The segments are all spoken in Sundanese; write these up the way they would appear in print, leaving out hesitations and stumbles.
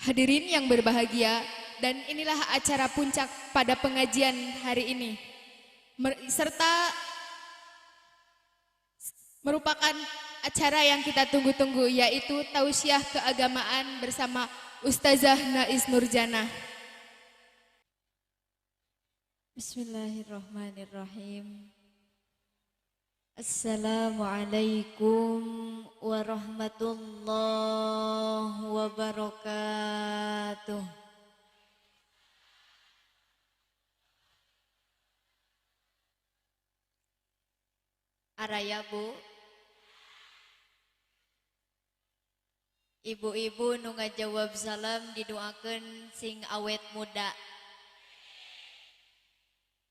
Hadirin yang berbahagia, dan inilah acara puncak pada pengajian hari ini, serta merupakan acara yang kita tunggu-tunggu, yaitu tausiah keagamaan bersama Ustazah Nais Nurjanah. Bismillahirrahmanirrahim. Assalamualaikum warahmatullahi wabarakatuh. Araya Bu, ibu-ibu nu ngajawab salam didoakeun sing awet muda.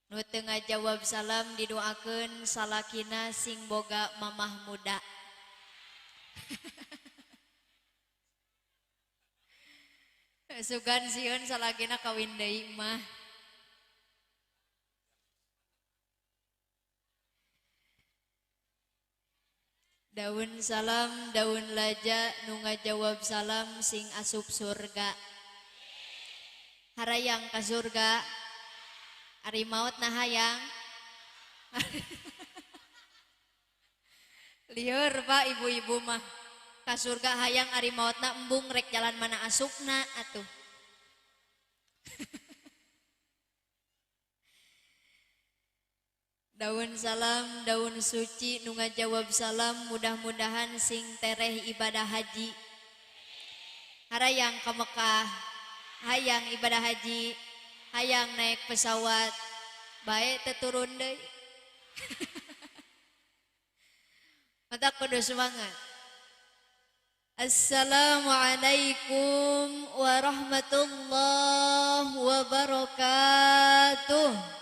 Nu teu ngajawab salam didoakeun salakina sing boga mamah muda. Sugan sieun salakina kawin deui mah. Daun salam, daun laja nu ngajawab salam sing asup surga. Harayang ka surga. Ari maut nah hayang. Lieur Pak ibu-ibu mah. Ka surga hayang ari mautna embung rek jalan mana asupna atuh. Daun salam, daun suci nu ngajawab salam mudah-mudahan sing tereh ibadah haji. Harayang ka Mekah, hayang ibadah haji, hayang naik pesawat, bae teu turun deui. Mata kudu semangat. Assalamualaikum warahmatullahi wabarakatuh.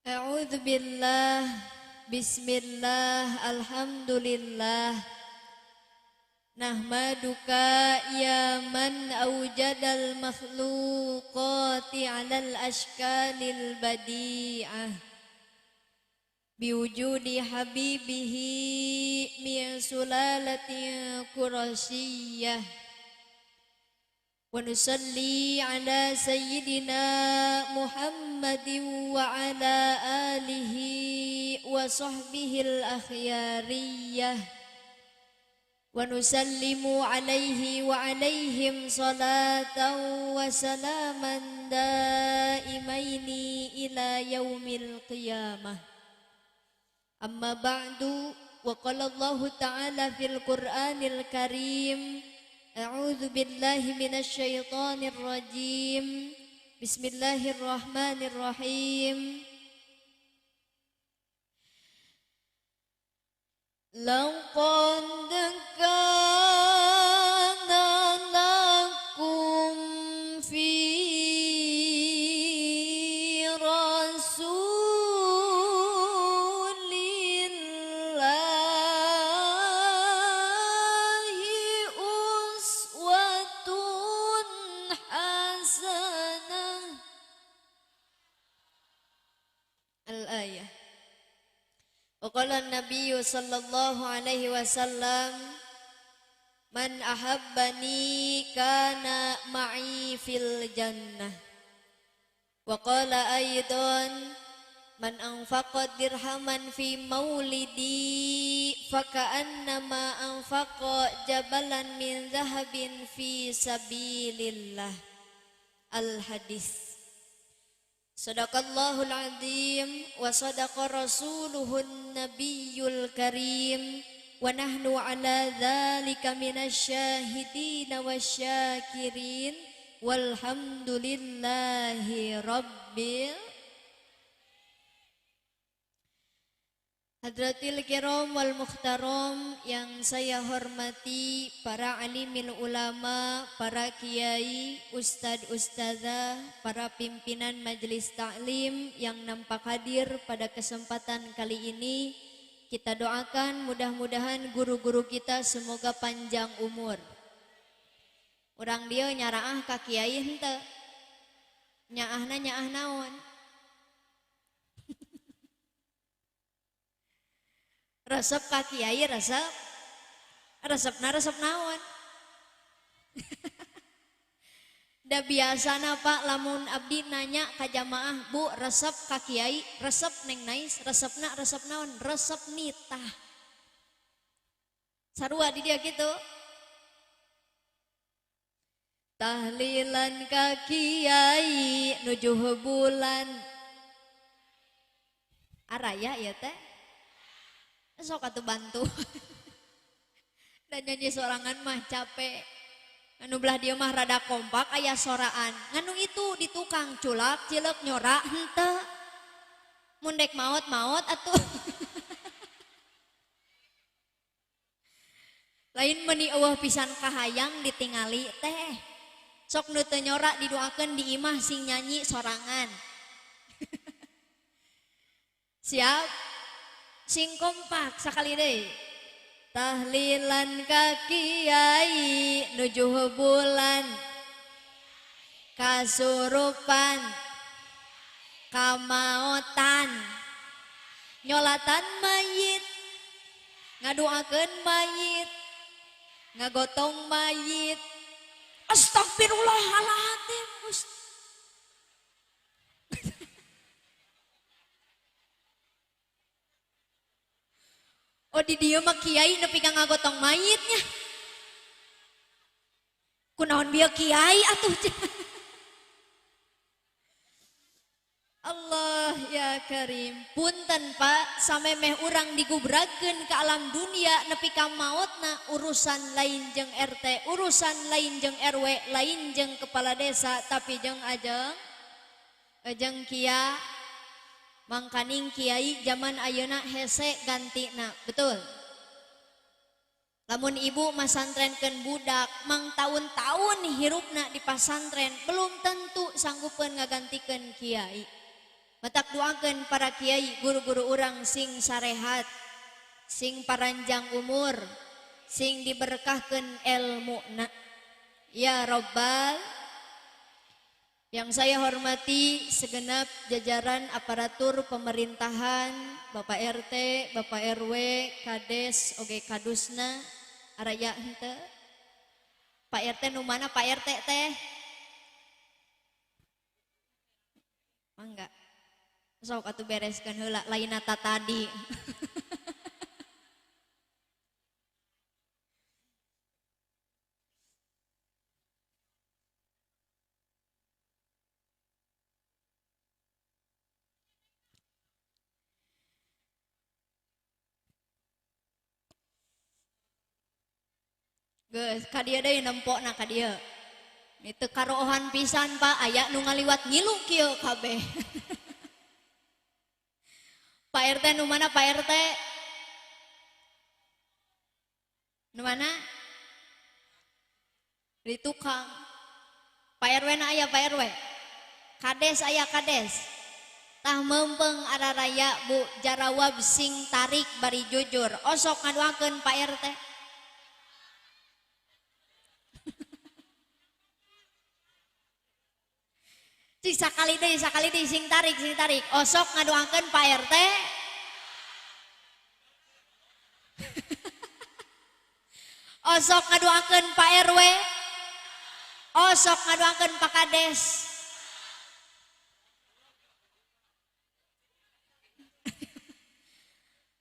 A'udzu billah, bismillah, alhamdulillah. Nahmaduka ya man awjadal makhluqati 'alal ashkalil badi'ah biwujudi habibihi min sulalatin qurasyiyyah. Wa nusalli ala sayyidina Muhammadin wa ala alihi wa sahbihil akhyariyah. Wa nusallimu alaihi wa alaihim salatan wa salaman daimaini ila yaumil qiyamah. Amma ba'du, wa qala Allahu ta'ala fil Qur'anil Karim. A'udzu billahi minasy syaithanir rajim. Bismillahirrahmanirrahim. Laqad kana lakum fi rasulillahi uswatun hasanah. Al-ayah. Waqala an-nabiyyu sallallahu alaihi wasallam, man ahabbani kana ma'i fil jannah. Waqala aidan, man anfaqa dirhaman fi maulidi faka'annama anfaqa jabalan min zahabin fi sabilillah. Al-hadis. Sadaqallahul azim wa sadaqa rasuluhun nabiyyul karim wa nahnu ala dzalika minasyahidin wasyakirin walhamdulillahi rabbil. Hadratil kiram wal mukhtaram yang saya hormati, para alimil ulama, para kiai, ustad ustazah, para pimpinan majelis taklim yang nampak hadir pada kesempatan kali ini. Kita doakan mudah-mudahan guru-guru kita semoga panjang umur. Urang dia nyaraah ka kiai henteu. Nyaahna nyaah naon? Resep ka kiai resep. Resepna resep naon? Da biasana Pak lamun abdi nanya ka jamaah, Bu resep ka kiai, resep Neng Nais, resepna resep naon? Resep nitah. Sarua di dia gitu. Tahlilan ka kiai nujuh bulan. Araya ya teh. Sok atuh bantu. Dan nyanyi sorangan mah capek. Anu belah dia mah rada kompak aya soraan. Nganu itu di tukang culak cilek nyorak henteu. Mun dek maot-maot atuh. Lain meuni eueuh pisan kahayang ditingali teh. Sok nu teu nyorak didoakeun di imah sing nyanyi sorangan. Siap? Sing kompak sakali deui. Tahlilan ka kiai nujuh bulan. Kasurupan kamaotan nyolatan mayit ngadoakeun mayit ngagotong mayit. Astagfirullahaladzim. Oh di dieu mah kiai nepi ka ngagotong mayitnya. Kunaon bieu kiai atuh. Allah ya Karim. Punten Pak, samemeh urang digubrakeun ke alam dunia nepi ka maotna urusan lain jeung RT, urusan lain jeung RW, lain jeung kepala desa, tapi jeung ajeng ajeng kia. Mangkaning kiai zaman ayeuna hese gantina, betul. Lamun ibu masantrenkeun budak, mang taun-taun hirupna di pasantren, belum tentu sanggupeun ngagantikeun kiai. Matak doakeun para kiai guru-guru urang sing sarehat, sing paranjang umur, sing diberkahkeun elmuna. Ya Rabbal. Yang saya hormati segenap jajaran aparatur pemerintahan, Bapak RT, Bapak RW, Kades, oge Kadusna, araya henteu. Pak RT nu mana Pak RT teh? Mangga. Sok atuh bereskeun heula lainna ta tadi. Geus ka dieu deui nempokna ka dieu. Ni teu karohan pisan Pak, aya nu ngaliwat ngilu kieu kabeh. Pak RT nu mana Pak RT? Nu mana? Di tukang. Pak RW na aya Pak RW. Kades aya kades. Tah meumpeng araraya Bu jarawab sing tarik bari jujur. Osok ngadoakeun Pak RT. Cik sakali deui sing tarik sing tarik. Osok ngadoakeun Pak RT. Osok ngadoakeun Pak RW. Osok ngadoakeun Pak Kades.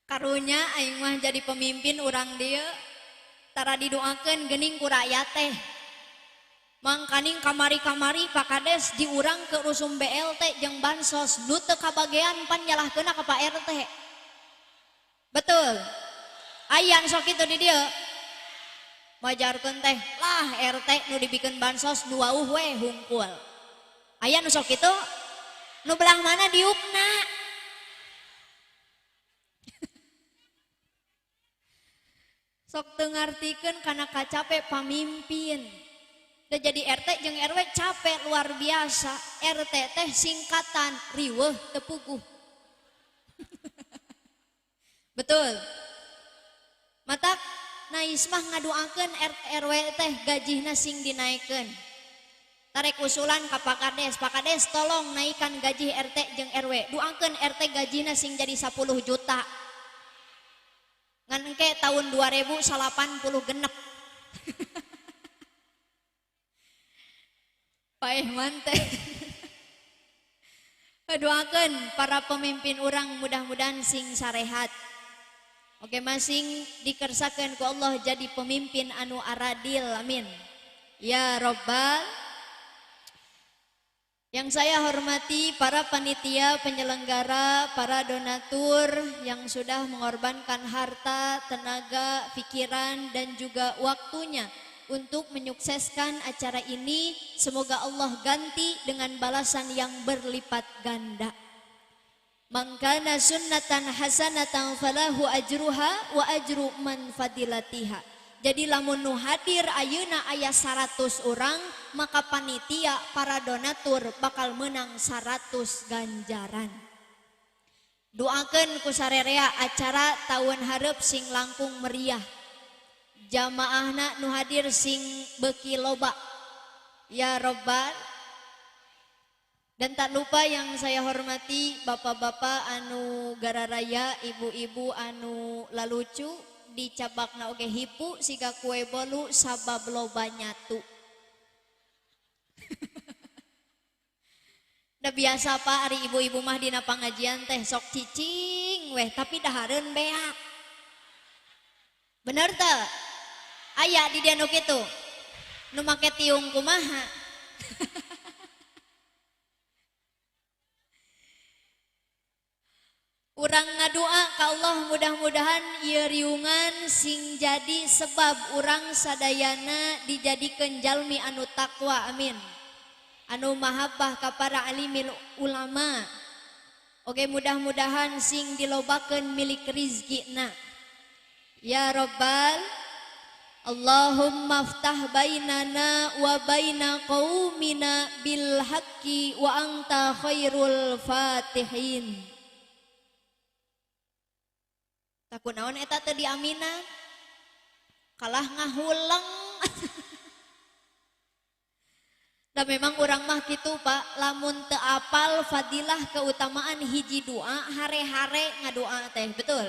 Karunya aing mah jadi pemimpin urang dieu tara didoakeun geuning ku rakyat teh. Mangkaning kamari-kamari Pak Kades diurang ke rusum BLT jeung bansos nu teu kabagean pan nyalahkeunna ka Pak RT. Betul. Aya nu sok kitu di dieu. Majarkeun teh lah RT nu dibikeun bansos nu wauh we hungkul. Aya nu sok kitu? Nu belah mana diukna? Sok teu ngartikeun kana kacape pamimpin. Udah jadi RT jeung RW capek luar biasa. RT teh singkatan riweuh teu puguh. Betul. Matak Nais mah ngadoakeun RT RW teh gajihna sing dinaikeun. Tarek usulan ka Pak Kades, Pak Kades tolong naikkan gaji RT jeung RW. Doakeun RT gajihna sing jadi 10 juta. Ngan engke tahun 2080 genep. Pak Ehman teh. Doakeun para pemimpin urang mudah-mudahan sing sarehat. Oke, masing dikersakeun ku Allah jadi pemimpin anu aradil, amin. Ya Robbal. Yang saya hormati para panitia penyelenggara, para donatur yang sudah mengorbankan harta, tenaga, pikiran dan juga waktunya untuk menyukseskan acara ini. Semoga Allah ganti dengan balasan yang berlipat ganda. Mangkana sunnatan hasanatan falahu ajruha wa ajru man fadilatiha. Jadi lamun nu hadir ayeuna aya 100 orang, maka panitia para donatur bakal menang 100 ganjaran. Doakeun ku sarerea acara tahun hareup sing langkung meriah. Jamaahna nu hadir sing beuki loba. Ya Robbal. Dan tak lupa yang saya hormati bapak-bapak anu gararaya, ibu-ibu anu lalucu, dicabakna oge hipu siga kue bolu sabab loba nyatu. Da biasa Pak, ari ibu-ibu mah dina pangajian teh sok cicing weh, tapi dahareun beak. Bener teu? Aya di dieu nu kitu. Nu make tiung kumaha? Urang ngadua ka Allah mudah-mudahan ieu riungan sing jadi sebab urang sadayana dijadikeun jalmi anu takwa, amin. Anu mahabbah ka para alimil ulama. Oke, mudah-mudahan sing dilobakeun milik rizkina. Ya Robbal. Allahumma ftah bainana wa baina qaumina bil haqqi wa anta khairul fatihin. Takut naon eta teu diaminan, kalah ngahuleng. Da memang urang mah kitu Pak, lamun teu apal fadilah keutamaan hiji doa hare-hare ngadoa teh, betul.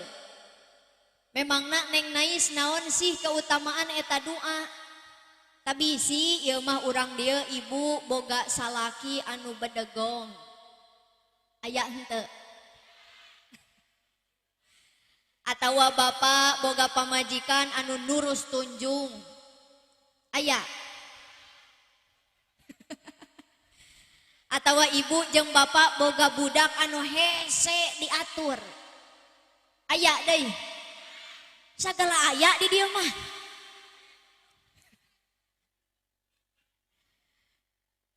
Memangna Neng Nais naon sih keutamaan eta doa? Tapi si ieu mah urang dieu ibu boga salaki anu bedegong. Aya henteu? Atawa bapak boga pamajikan anu nurus tunjung. Aya. Atawa ibu jeung bapak boga budak anu hese diatur. Aya deui. Sagala aya di dieu mah.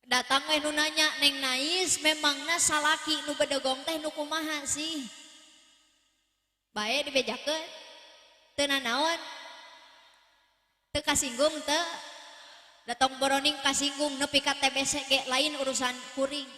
Datang we nu nanya, Neng Nais memangna salaki nu bedegong teh nu kumaha sih? Bae dibejakeun. Teu nanaon. Teu kasinggung teu. Datang boroning kasinggung nepi ka TBC ge lain urusan kuring.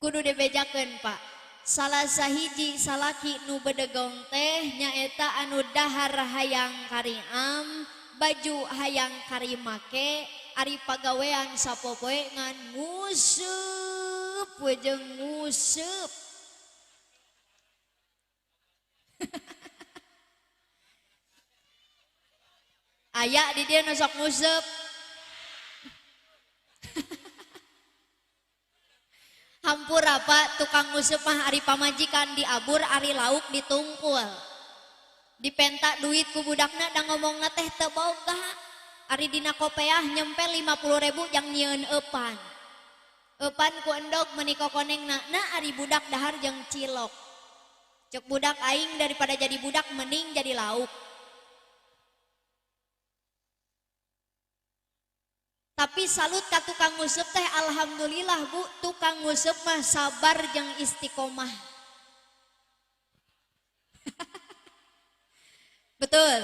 Kudu dibejakeun Pak. Salah sahiji salaki nu bedegong teh nyaeta anu dahar hayang kariam, baju hayang karimake, ari pagawean sapopoe ngan nguseup we jeung nguseup. Aya di dieu nu sok nguseup. Hampura Pak, tukang nguseup mah ari pamajikan diabur, ari lauk ditungkul. Dipenta duit ku budakna da ngomongna teh teu boga. Ari dina kopeah nyempel 50.000 jang nyieun eupan. Eupan ku endog meuni kokonengna, na ari budak dahar jeung cilok. Cek budak aing daripada jadi budak mending jadi lauk. Tapi salut ka tukang nguseup teh, alhamdulillah Bu, tukang nguseup mah sabar jeung istiqomah. Betul.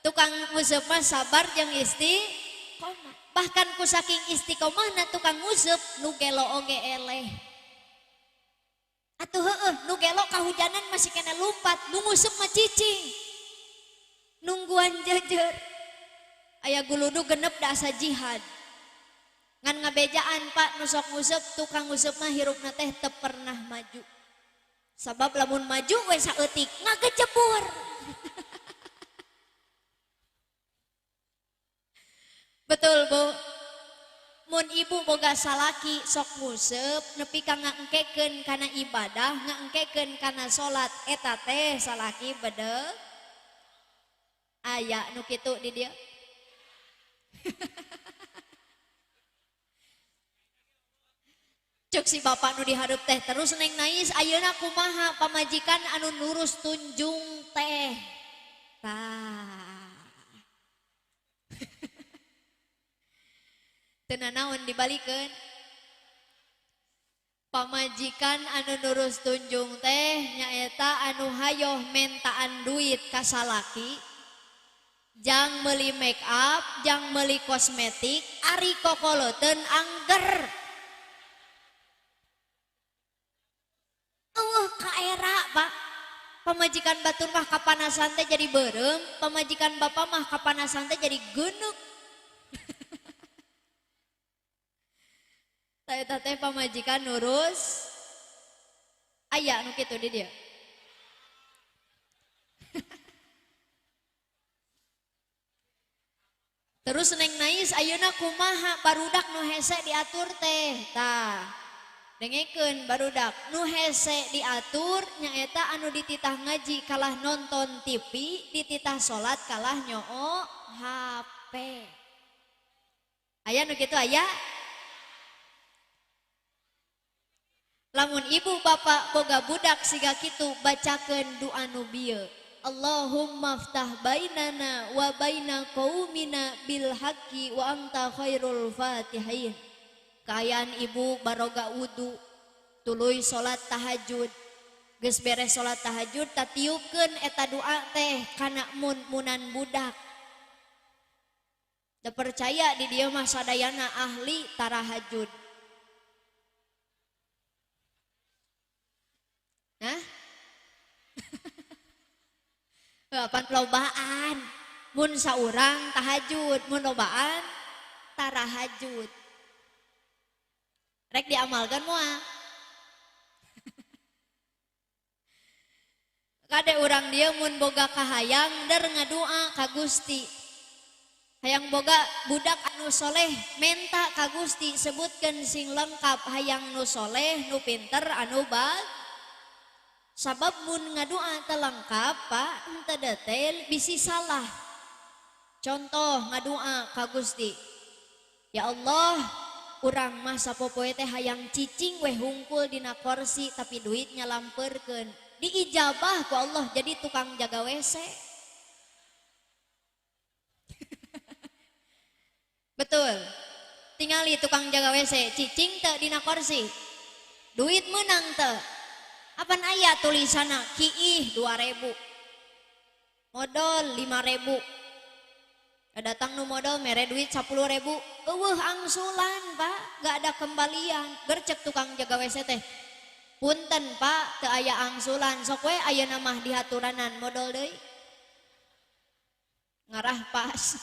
Tukang nguseup mah sabar jeung istiqomah. Bahkan ku saking istiqomahna tukang nguseup nu gelo oge eleh. Atuh heueuh, nu gelo kahujanan masih kena lumpat, nu nguseup mah cicing. Nungguan jejer. Aya guludu genep da asa jihad. Ngan ngabejaan Pak, nu sok nguseup, tukang nguseup mah hirupna teh teu pernah maju. Sabab lamun maju we saeutik ngagejebur. Betul Bu. Mun ibu boga salaki sok nguseup nepi ka ngaengkekeun kana ibadah, ngaengkekeun kana salat, eta teh salaki bedeg. Aya nu kitu di dieu. Cek si bapak nu dihareup teh terus Neng Nais ayeuna kumaha pamajikan anu nurus tunjung teh. Tah. Teu nanaon dibalikeun. Pamajikan anu nurus tunjung teh nyaeta anu hayoh mentaan duit ka salaki. Jang meuli make up, jang meuli kosmetik, ari kokoloteun angger. Eueuh kaera Pak. Pamajikan batur mah kapanasan teh jadi beureum, pamajikan bapak mah kapanasan teh jadi geunuk. Eta teh pamajikan nurus aya nu kitu di dieu. Terus Neng Nais ayeuna kumaha barudak nu hese diatur teh. Tah. Dengekeun barudak nu hese diatur nyaeta anu dititah ngaji kalah nonton TV, dititah salat kalah nyoo HP. Aya nu kitu aya? Lamun ibu bapak boga budak siga kitu bacakeun doa nu bieu. Allahumma ftah bainana wa baina qaumina bil haqqi wa anta khairul fatihin. Kaayaan ibu baroga wudu, tuluy salat tahajud. Geus beres salat tahajud tatiupkeun eta doa teh kana mun-munan budak. Teu percaya di dieu mah sadayana ahli tarahajud. Hah? Apan lobaan mun saurang tahajud, mun lobaan tarahajud. Rek diamalkan moal. Kade urang dia mun boga kahayang der ngadua ka Gusti. Hayang boga budak anu soleh menta ka Gusti, sebutkeun sing lengkap hayang nu soleh, nu pinter, anu bag. Sabab mun ngadua teu lengkap Pak, henteu detail bisi salah. Contoh ngadua ka Gusti. Ya Allah, urang mah sapopoe teh hayang cicing weh hungkul dina kursi tapi duitnya lamperkeun. Diijabah ku Allah jadi tukang jaga WC. Betul. Tingali tukang jaga WC cicing teu dina kursi. Duit menang teu. Apan aya tulisanna kiih 2000. Modal 5000. Datang nu modal mere duit 10.000. Eueuh angsulan Pak, gak ada kembalian. Gercek tukang jaga WC teh. Punten Pak, teu aya angsulan. Sok we ayeuna mah dihaturanan modal deui. Ngarah pas.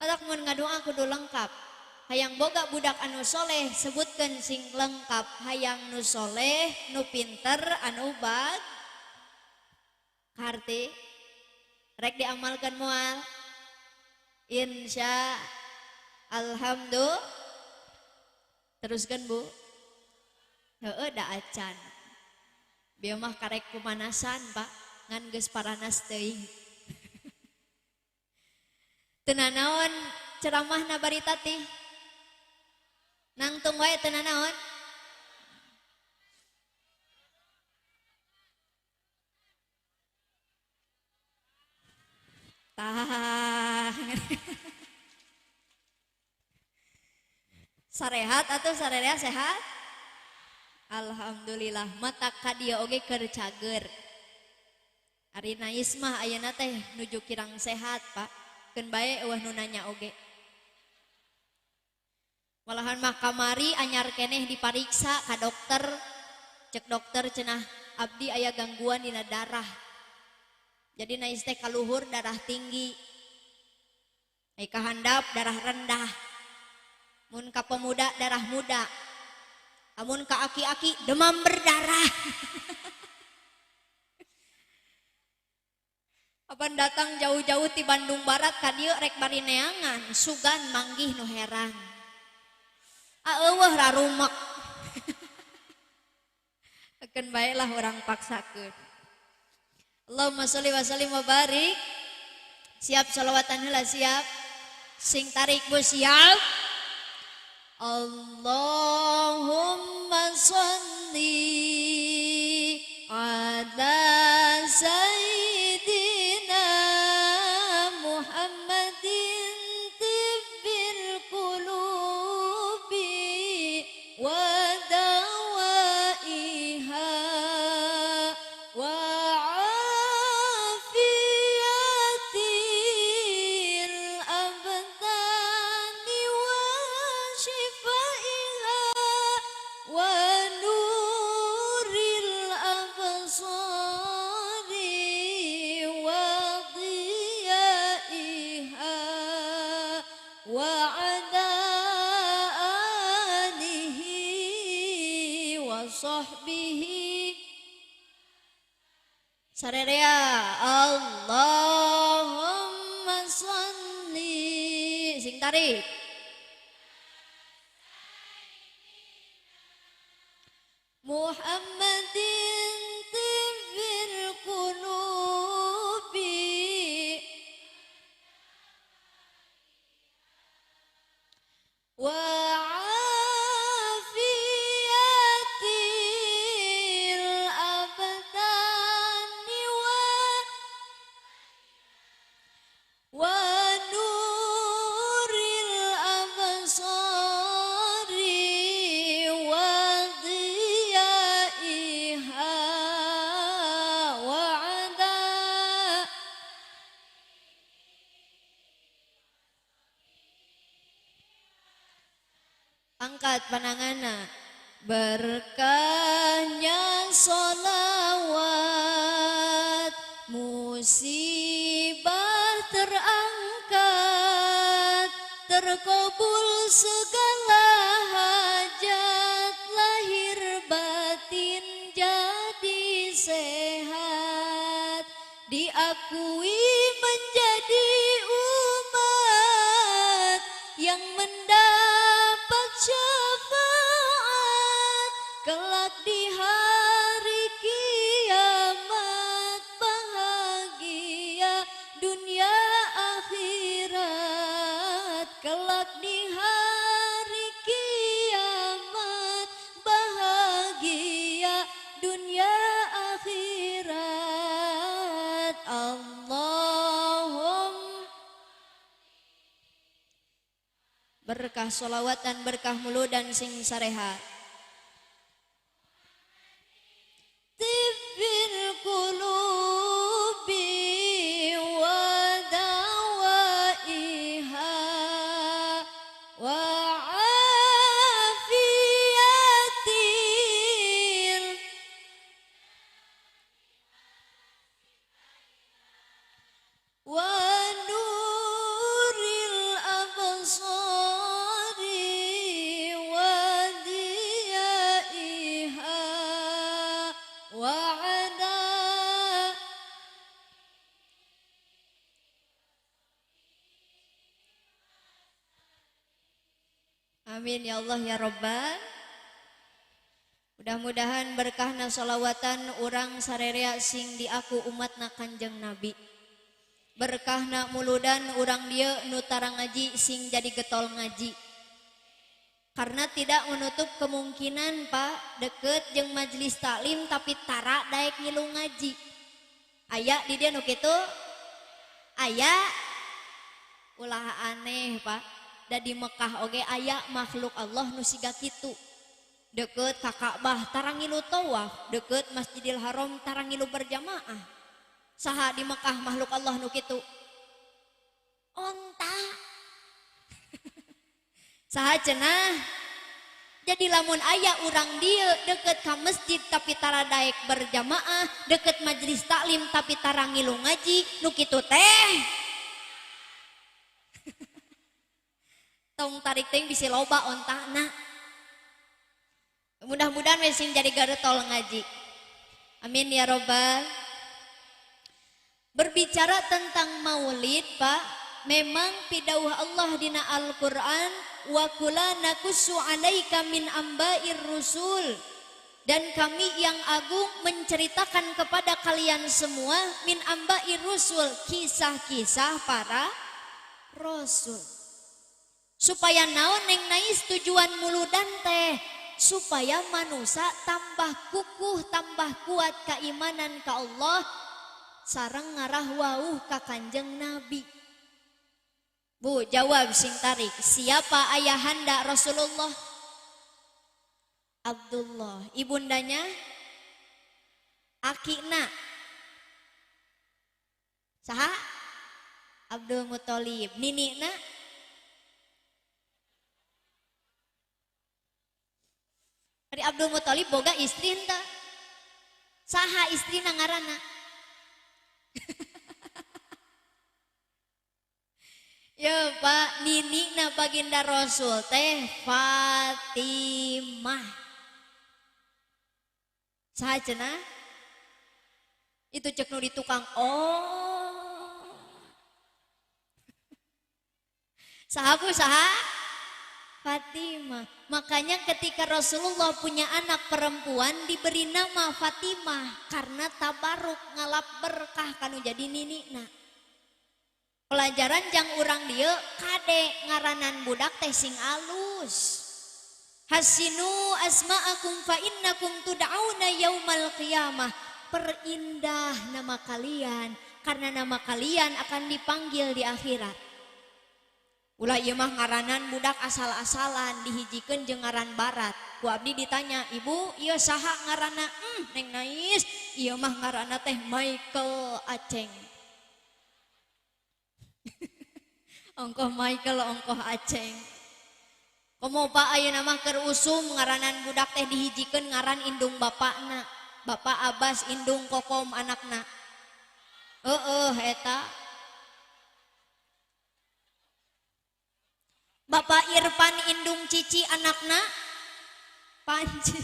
Atak mun ngadoa kudu lengkap. Hayang boga budak anu soleh sebutkeun sing lengkap. Hayang nu soleh, nu pinter, anu bag. Karti rek diamalkan moal. Insya alhamdulillah. Teruskan Bu. Heueuh da acan. Bieu mah karek pemanasan Pak, ngan geus paranas teuing. Teu nanaon ceramahna barita teh. Nangtung wae teu nanaon. Tah. Sarehat atau sarerea sehat? Alhamdulillah mata ka dieu oge keur cager. Ari Nais mah ayeuna teh nuju kirang sehat, Pak. Keun bae eueuh nu nanya oge. Malahan mah kamari anyar keneh dipariksa ka dokter. Cek dokter cenah abdi aya gangguan dina darah. Jadi Nais teh kaluhur darah tinggi. Ai kahandap darah rendah. Mun ka pemuda darah muda. Amun ka aki-aki demam berdarah. Apan datang jauh-jauh ti Bandung Barat ka dieu rek bari neangan sugan manggih nu herang. Eueuh rarumek. Akeun bae lah urang paksakeun. Allahumma sholli wa sallim wa barik. Siap sholawatan heula siap. Sing tarik bu siap. Allahumma sholli ala sayyidina Muhammadin tibbil qulubi wa dawaiha wa afiyatil abdani wa shifaiha wa nuril absari wa diyaiha wa ala alihi wa sahbihi. Sarerea Allahumma sholli sing tarik. Muhammadin tibbil qulubi wa afiyatil abdani wa nuril absari wa diyaiha wa ala. Angkat panangana. Berkahnya sholawat musibah terangkat, terkabul segala hajat, lahir batin jadi sehat, diakui menjadi umat yang mendapat syafaat kelak di hari kiamat, bahagia dunia akhirat, kelak di hari kiamat, bahagia dunia akhirat. Allahumma berkah sholawat dan berkah mulu dan sing sarehat. Tibbil qulubi wa dawaiha wa afiyatil wa nuril absari wa diyaiha wa ala. Amin ya Allah ya Rabbal. Mudah-mudahan berkahna sholawatan urang sarerea sing diaku umatna Kanjeng Nabi. Berkahna muludan urang dieu nu tara ngaji sing jadi getol ngaji. Karena tidak menutup kemungkinan Pak deket jeung majelis taklim tapi tara daek ngilu ngaji. Aya di dieu nu kitu? Aya. Ulah aneh Pak. Da di Mekah oge aya makhluk Allah nu siga kitu. Deket ka Ka'bah tara ngilu tawaf, deket Masjidil Haram tara ngilu berjamaah. Saha di Mekah makhluk Allah nu kitu? Onta. Saha cenah? Jadi lamun aya urang dieu deket ka masjid tapi tara daek berjamaah, deket majelis taklim tapi tara ngilu ngaji, nu kitu teh. Tong tarik teh bisi loba ontana. Mudah-mudahan we sing jadi garetol ngaji. Amin ya robbal. Berbicara tentang maulid, Pak, memang pidauh Allah dina Al-Qur'an wa kula nakussu alaika min amba'ir rusul, dan kami yang agung menceritakan kepada kalian semua min amba'ir rusul, kisah-kisah para rasul. Supaya naon neng nais tujuan muludan teh, supaya manusia tambah kukuh, tambah kuat keimanan ka Allah sareng ngarah wauh ka Kanjeng Nabi. Bu, jawab sing tarik. Siapa ayahanda Rasulullah? Abdullah. Ibundanya? Akina. Saha? Abdul Muthalib. Ninina? Ari Abdul Muthalib boga istri henteu? Saha istrina ngaranna? Ya Pak, ninina baginda Rasul teh Fatimah. Saha cenah? Itu cek nu di tukang. Oh. Saha bu, saha? Fatimah. Makanya ketika Rasulullah punya anak perempuan diberi nama Fatimah karena tabaruk ngalap berkah kanu jadi ninina. Pelajaran jang urang dieu kade ngaranan budak teh sing alus. Hasinu asma'akum fa innakum tud'auna yaumal qiyamah. Perindah nama kalian karena nama kalian akan dipanggil di akhirat. Ulah ieu mah ngaranan budak asal-asalan dihijikeun jeung ngaran barat. Ku abdi ditanya, "Ibu, ieu saha ngaranna?" Neng Nais, ieu mah ngaranna teh Michael Aceng. Ongkoh Michael, ongkoh Aceng. Komo Pak ayeuna mah keur usum ngaranan budak teh dihijikeun ngaran indung bapakna. Bapak Abbas indung kokom anakna. Heeh eta. Bapak Irfan indung cici anakna Panji.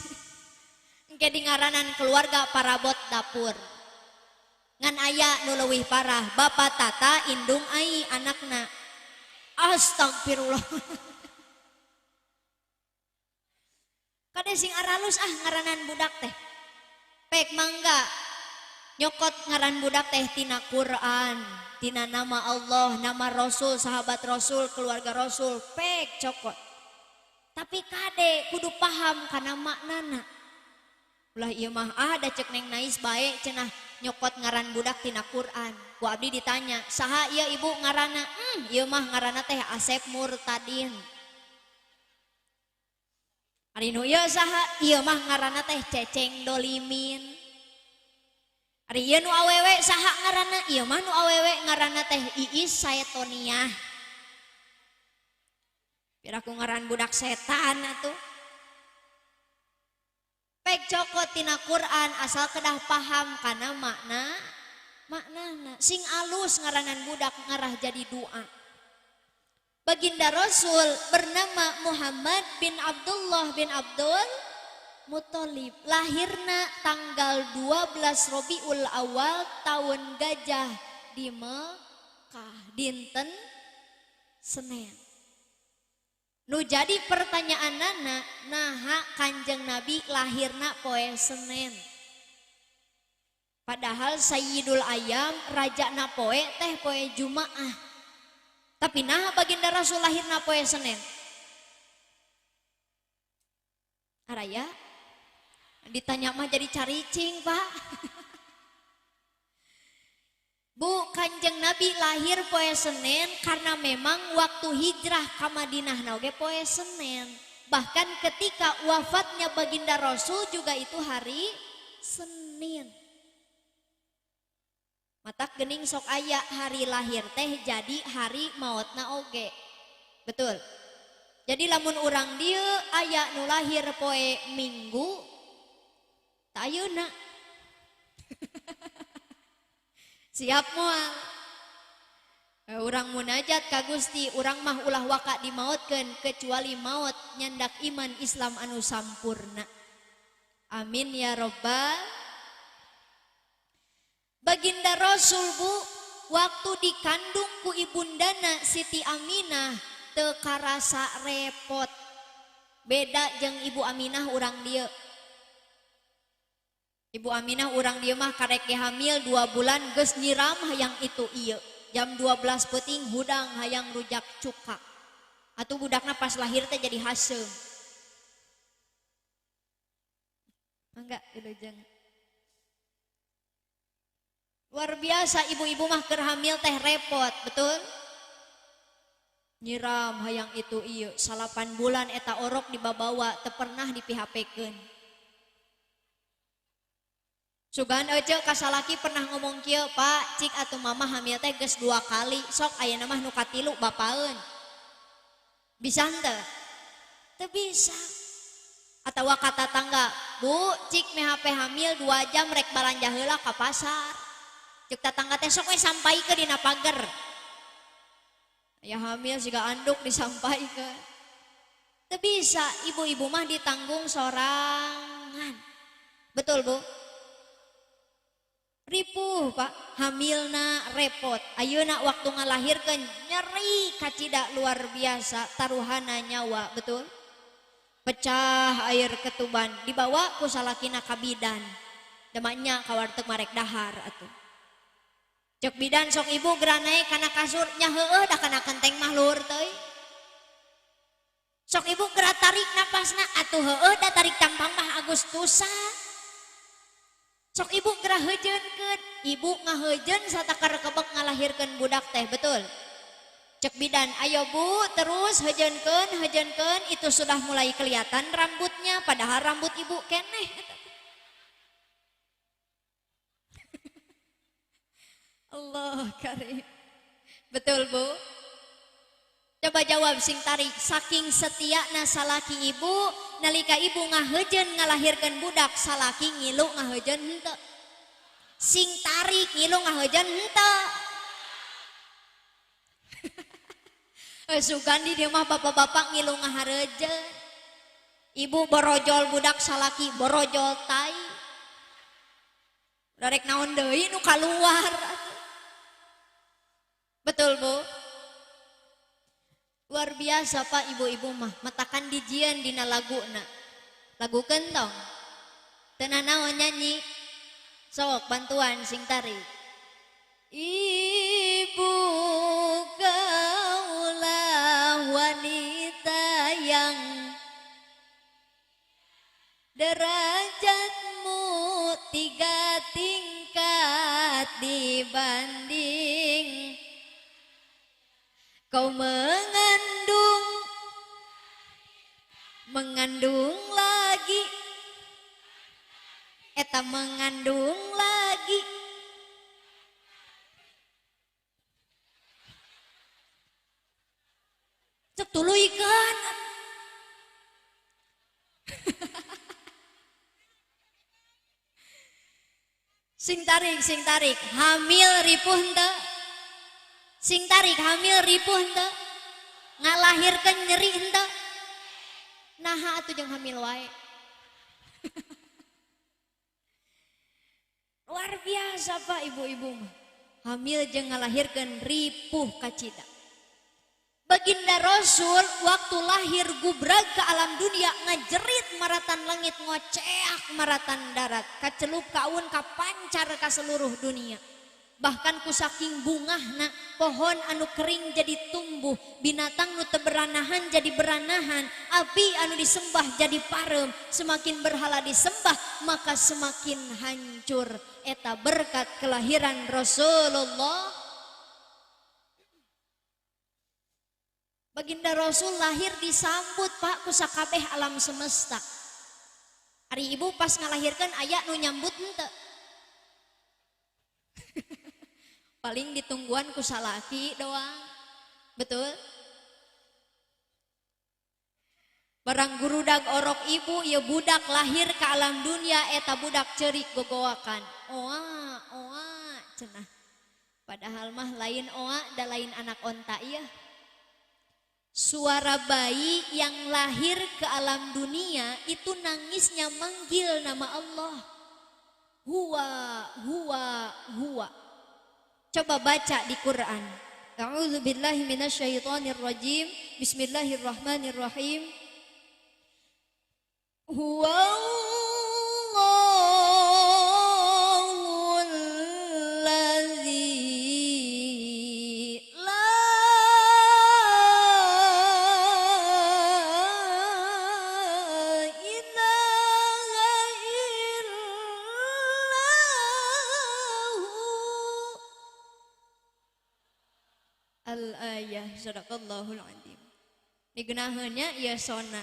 Engke di ngaranan keluarga parabot dapur. Ngan aya nu leuwih parah, Bapak Tata indung ai anakna. Astagfirullah. Kade sing aralus ah ngaranan budak teh. Pek mangga nyokot ngaran budak teh tina Quran, tina nama Allah, nama Rasul, sahabat Rasul, keluarga Rasul, pek cokot. Tapi kade kudu paham kana maknana. Ulah ieu mah ah da cek Neng Nais bae cenah nyokot ngaran budak tina Quran. Ku abdi ditanya, saha ieu ibu ngaranna? Ieu mah ngaranna teh Asep Murtadin. Ari nu ieu saha? Ieu mah ngaranna teh Ceceng Dolimin. Ari ieu nu awewe saha ngaranna? Ieu mah nu awewe ngaranna teh Iis Saetoniah. Piraku ngaran budak setan atuh. Pek cokot tina Quran asal kedah paham kana makna maknana. Sing alus ngaranan budak ngarah jadi doa. Baginda Rasul bernama Muhammad bin Abdullah bin Abdul Muthalib. Lahirna tanggal 12 Rabiul Awal tahun gajah di Mekah, dinten Senin. Nu jadi pertanyaan nana, naha Kanjeng Nabi lahirna poe Senin. Padahal Sayyidul Ayam rajana poe teh poe Jumaah. Tapi naha baginda Rasul lahirna poe Senin. Araya ditanya mah jadi caricing, Pak. Bu, Kanjeng Nabi lahir poe Senin karena memang waktu hijrah ke Madinah na oge poe Senin. Bahkan ketika wafatnya baginda Rasul juga itu hari Senin. Matak gening sok aya hari lahir teh jadi hari mautna oge. Betul. Jadi lamun urang dieu aya nu lahir poe Minggu, tak ayeuna. Siap moal. Urang munajat ka Gusti, urang mah ulah waka dimautkeun kecuali maut nyandak iman Islam anu sampurna. Amin ya robbal. Baginda Rasul bu, waktu dikandung ku ibundana Siti Aminah teu karasa repot. Beda jeung Ibu Aminah urang dieu. Ibu Aminah urang dieu mah karek ge hamil 2 bulan geus nyiram hayang itu ieu. Jam 12 peuting hudang hayang rujak cuka. Atuh budakna pas lahir teh jadi haseum. Enggak, ilujeng. Luar biasa ibu-ibu mah keur hamil teh repot, betul? Nyiram hayang itu ieu, 8 bulan eta orok dibabawa teu pernah di-PHP-keun. Sugan ece kasalaki pernah ngomong kieu, Pak, cik atuh mama hamil teh geus 2 kali, sok ayeuna mah nu katilu bapaeun. Bisa henteu? Teu bisa. Atawa kata tangga, Bu, cik meh HP hamil 2 jam rek balanja heula ka pasar. Cek tatangga teh sok we sampaikeun dina pager. Ya hamil siga anduk disampaikeun. Teu bisa, ibu-ibu mah ditanggung sorangan. Betul, Bu? Ripuh Pak, hamilna repot. Ayeuna waktu ngalahirkeun nyeri kacida luar biasa, taruhana nyawa, betul? Pecah air ketuban, dibawa ku salakina ka bidan. Demaknya ka warteg marek dahar atuh. Cek bidan sok ibu geura naek kana kasur, nya heueuh da kana kenteng mah luhur teuing. Sok ibu geura tarik napasna, atuh heueuh da tarik tampang mah Agustusan. Sok ibu geura heujeunkeun, ibu ngaheujeun satakar kebek ngalahirkeun budak teh, betul? Cek bidan, ayo bu terus heujeunkeun, heujeunkeun, itu sudah mulai kelihatan rambutnya, padahal rambut ibu keneh. Allah karim. Betul bu? Coba jawab sing tarik, saking setiana salaki ibu, nalika ibu ngaheujeun ngalahirkeun budak, salaki ngilu ngaheujeun henteu. Sing tarik ngilu ngaheujeun henteu. Sugan di dieu mah bapak-bapak ngilu ngahareujeun. Ibu borojol budak, salaki borojol tai. Rek naon deui nu kaluar. Betul bu? Luar biasa Pak ibu-ibu mah, matakan dijieun dina laguna. Lagu kentong. Teu nanaon nyanyi. Sok bantuan sing tarik. Ibu kaulah wanita yang derajatmu 3 tingkat dibanding kau mengandung, mengandung lagi, eta mengandung lagi. Cek tuluykeun. Sing tarik, hamil ripuh henteu. Sing tarik hamil ripuh henteu. Ngalahirkeun nyeri henteu. Naha atuh jeung hamil wae. Luar biasa Pak ibu-ibu mah. Hamil jeung ngalahirkeun ripuh kacida. Baginda Rasul waktu lahir gubrag ke alam dunia ngajerit maratan langit, ngoceak maratan darat, kacelup kaun kapancar ka seluruh dunia. Bahkan ku saking bungahna pohon anu kering jadi tumbuh, binatang nu teu beranahan jadi beranahan, api anu disembah jadi pareum. Semakin berhala disembah maka semakin hancur. Eta berkat kelahiran Rasulullah. Baginda Rasul lahir disambut Pak ku sakabeh alam semesta. Ari ibu pas ngalahirkan aya nu nyambut henteu. Paling ditungguan ku salaki doang. Betul? Barang gurudag orok ibu ieu budak lahir ke alam dunia eta budak cerik gogoakan. Oa oa cenah. Padahal mah lain oa da lain anak onta ieu. Suara bayi yang lahir ke alam dunia itu nangisnya manggil nama Allah. Huwa, huwa, huwa. Coba baca di Quran. A'udzubillahi minasyaitonirrajim. Bismillahirrahmanirrahim. Huwa al-ayah sadaqallahul azim. Digenaheunnya ieu sona.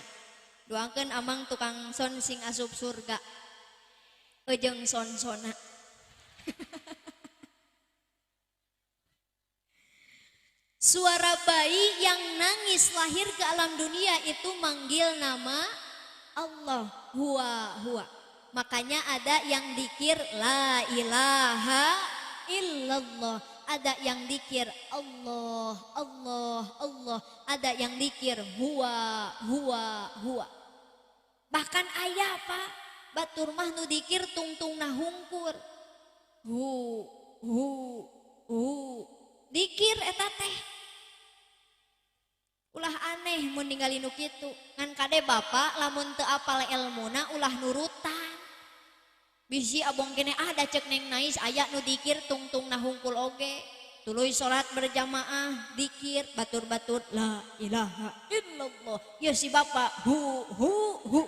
Doakeun amang tukang son sing asup surga. Ejeung son sona. Suara bayi yang nangis lahir ke alam dunia itu manggil nama Allah, huwa huwa. Makanya ada yang dikir la ilaha illallah, ada yang dikir Allah, Allah, Allah, ada yang dikir huwa, huwa, huwa. Bahkan ayah pak, batur mah nu dikir tungtung nahungkur, hu, hu, hu, dikir eta teh. Ulah aneh mun ningali nu kitu, ngan kade bapak lamun teu apal elmuna ulah nurutan. Bisi abong kene ah da cek neng nais aya nu dikir tungtung nahungkul oge. Tuluy salat berjamaah dikir batur-batur la ilaha illallah. Ya si bapak hu hu hu.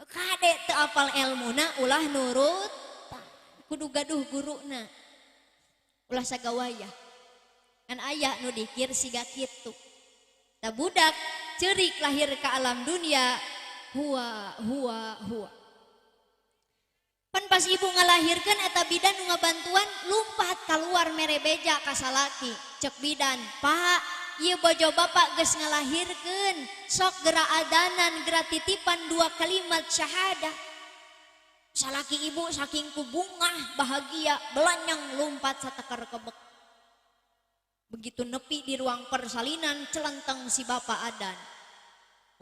Kade teu apal elmuna ulah nurut. Kudu gaduh guruna. Ulah sagawayah. Kan aya nu dikir siga kitu. Ta budak ceurik lahir ke alam dunia huwa huwa huwa. Pan pas ibu ngalahirkeun eta bidan nu ngabantuan lumpat keluar mere beja ka salaki. Cek bidan, "Pak, ieu bojo bapak geus ngalahirkeun, sok geura adanan, geura titipan 2 kalimat syahadah." Salaki ibu saking ku bungah bahagia belanyang lumpat sateker kebek. Begitu nepi di ruang persalinan celenteng si bapak adan.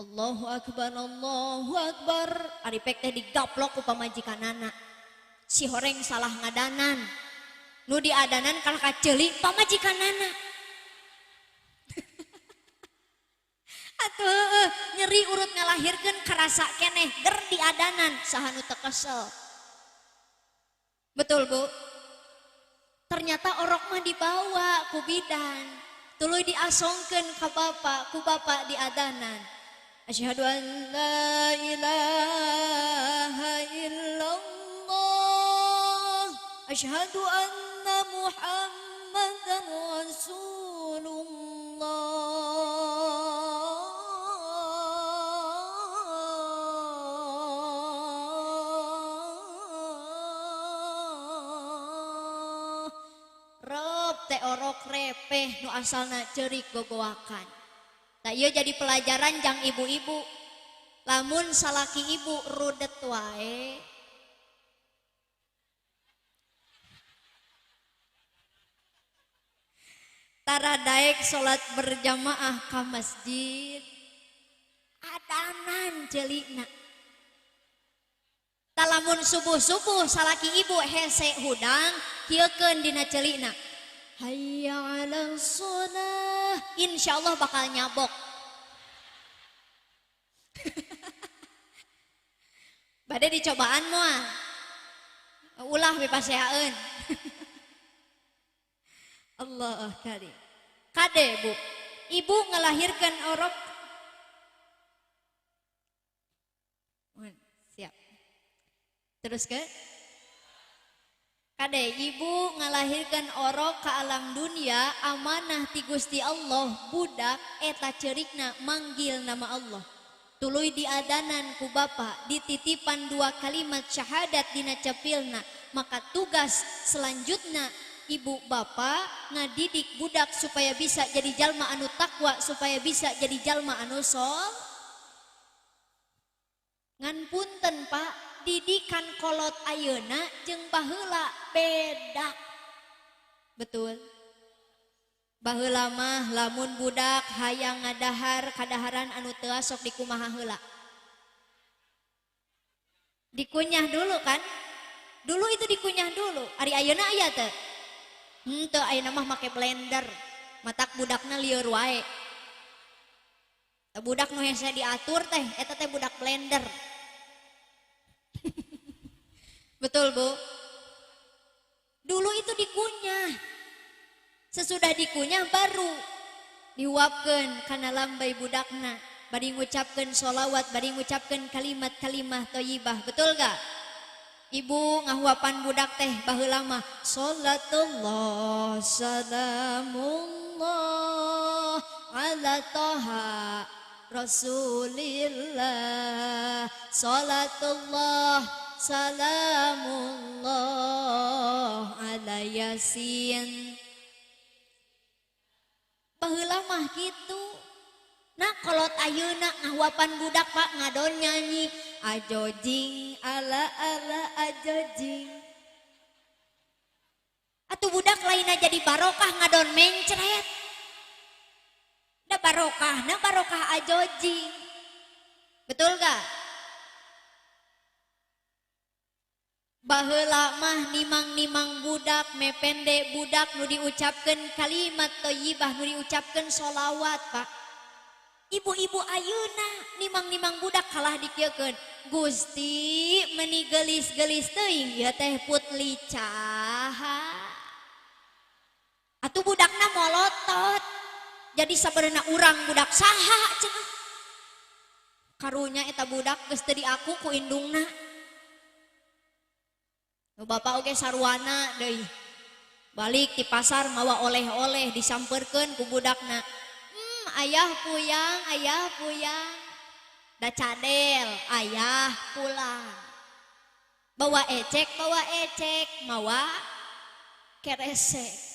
Allahu akbar, Allahu akbar. Ari pek teh digaplok ku pamajikanana. Si horeng salah ngadanan. Nu diadanan kalah kaceuli pamajikanana. Atuh nyeri urut ngalahirkeun karasa keneh ger diadanan saha nu teu kesel. Betul, Bu? Ternyata orok mah dibawa ku bidan. Tuluy diasongkeun ka bapak, ku bapak diadanan. Asyhadu an la ilaha illallah, asyhadu anna Muhammadan Rasulullah. Rep teh orok repeh nu asalna ceurik gogoakan. Nah, ieu jadi pelajaran jang ibu-ibu. Lamun salaki ibu rudet wae. Tara daek salat berjamaah ka masjid. Adanan celikna. Talamun subuh-subuh salaki ibu hese hudang kieukeun dina celikna. Hayya 'alas shalah. Insyaallah bakal nyabok. Bade dicobaan moal. Ulah mipaseaeun. Allah kali. Kade Bu, ibu ngelahirkan orok. Siap. Terus ke? Kade ibu ngalahirkan orok ke alam dunia amanah ti Gusti Allah budak eta ceurikna manggil nama Allah. Tuluy diadanan ku bapak dititipan 2 kalimat syahadat dina cepilna. Maka tugas selanjutnya ibu bapak ngadidik budak supaya bisa jadi jalma anu takwa, supaya bisa jadi jalma anu sol. Ngan punten Pak, didikan kolot ayeuna jeung baheula beda. Betul. Baheula mah lamun budak hayang ngadahar kadaharan anu teu sok dikumaha heula. Dikunyah dulu kan? Dulu itu dikunyah dulu. Ari ayeuna aya teu? Henteu, ayeuna mah make blender. Matak budakna lieur wae. Budak nu hese diatur teh eta teh budak blender. Betul, Bu? Dulu itu dikunyah. Sesudah dikunyah baru dihuapkeun kana lambai budakna, bari ngucapkeun sholawat, bari ngucapkeun kalimat-kalimah thayyibah. Betul gak? Ibu ngahuapan budak teh baheula mah salatullah salamullah ala toha Rasulillah, salatullah salamullah ala yasin. Baheula mah kitu. Nah kolot ayeuna ngahuapan budak Pak ngadon nyanyi ajojing ala ala ajojing. Atuh budak lainna jadi barokah ngadon mencret. Da barokah, na barokah ajojing. Betul gak? Baheula mah nimang-nimang budak, mepende budak nu diucapkeun kalimat thayyibah, nu diucapkeun sholawat, Pak. Ibu-ibu ayeuna nimang-nimang budak kalah dikieukeun. Gusti meni geulis-geulis teuing ieu teh putli caha. Atuh budakna molotot. Jadi sabenerna urang budak saha cenah. Karunya eta budak geus teu diaku ku indungna. Nu bapak oge sarwana deui. Balik di pasar mawa oleh-oleh disampeurkeun ku budakna. Ayah puyang, ayah puyang. Da cadel, ayah pulang. Bawa ecek, mawa keresek.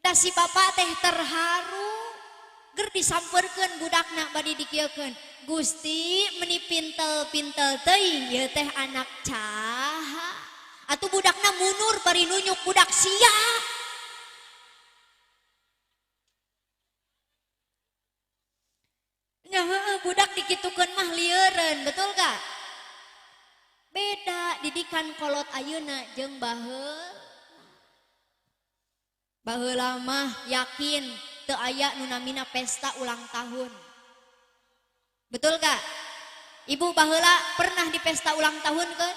Da si bapak teh terharu. Ger disampeurkeun budakna bari dikieukeun. Gusti meni pintel-pintel teuing ieu teh anak caha. Atuh budakna munur bari nunyuk budak sia. Nya heueuh budak dikitukeun mah lieureun, betul gak? Beda didikan kolot ayeuna jeung baheula. Baheula mah yakin teu aya nu namina pesta ulang tahun. Betul gak? Ibu baheula pernah di pesta ulang tahun ke?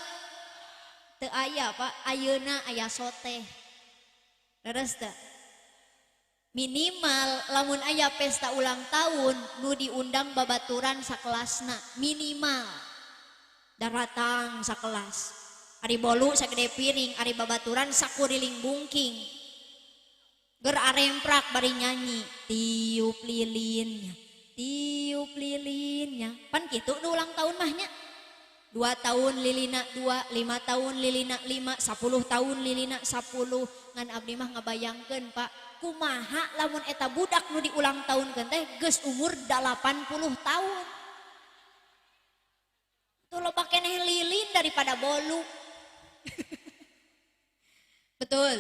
Teu aya Pak, ayeuna aya soteh. Leres teu? Minimal lamun aya pesta ulang tahun nu diundang babaturan sakelasna, minimal. Daratang sakelas. Ari bolu sagede piring, ari babaturan sakuriling bungking. Ger aremprak bari nyanyi, tiup lilinnya. Tiup lilinnya. Pan kitu nu ulang tahun mahnya. 2 tahun lilina 2, 5 tahun lilina 5, 10 tahun lilina 10. Ngan abdi mah ngabayangkeun Pak, kumaha lamun eta budak nu diulang tahunkeun teh geus umur 80 tahun. Tuh loba keneh lilin daripada bolu. Betul.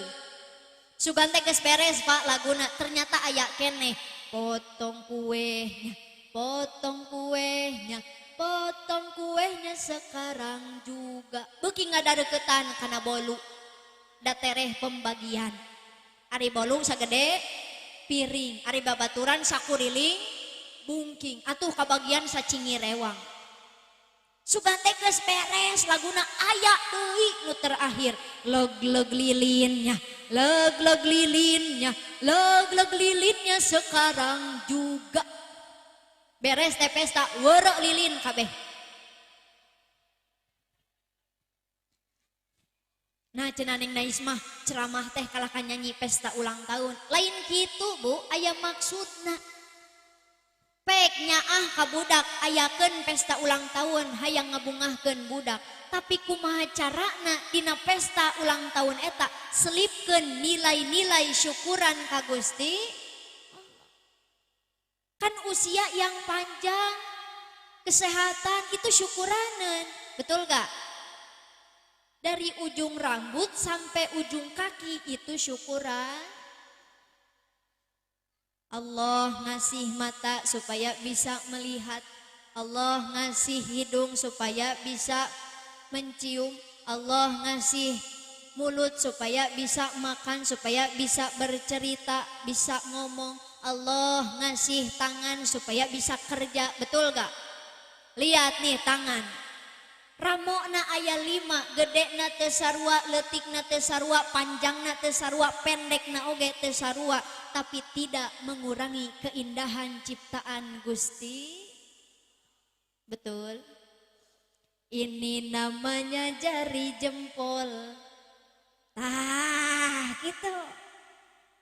Sugan teh geus beres Pak laguna, ternyata aya keneh. Potong kuehnya, potong kuehnya, potong kuehnya sekarang juga. Beuki ngadareketan kana bolu. Da tereh pembagian. Ari bolu sagede piring, ari babaturan sakuriling bungking. Atuh kabagian sacingi rewang. Sugan teh geus beres laguna aya deui nu terakhir. Leg-leg lilinnya, leg-leg lilinnya, leg-leg lilinnya sekarang juga. Beres teh pesta werek lilin kabeh. Nah cenah Neng Nais mah ceramah teh kalahkan nyanyi pesta ulang tahun. Lain kitu Bu, aya maksudna. Pek nyaah ka budak ayakeun pesta ulang tahun hayang ngabungahkeun budak. Tapi kumaha carana dina pesta ulang tahun eta selipkeun nilai-nilai syukuran ka Gusti. Kan usia yang panjang, kesehatan itu syukuranan, betul gak? Dari ujung rambut sampai ujung kaki itu syukuran. Allah ngasih mata supaya bisa melihat, Allah ngasih hidung supaya bisa mencium, Allah ngasih mulut supaya bisa makan, supaya bisa bercerita, bisa ngomong, Allah ngasih tangan supaya bisa kerja, betul gak? Lihat nih tangan. Ramokna aya 5, gedena teu sarua, leutikna teu sarua, panjangna teu sarua, pendekna oge teu sarua, tapi tidak mengurangi keindahan ciptaan Gusti. Betul. Ini namanya jari jempol. Tah, gitu.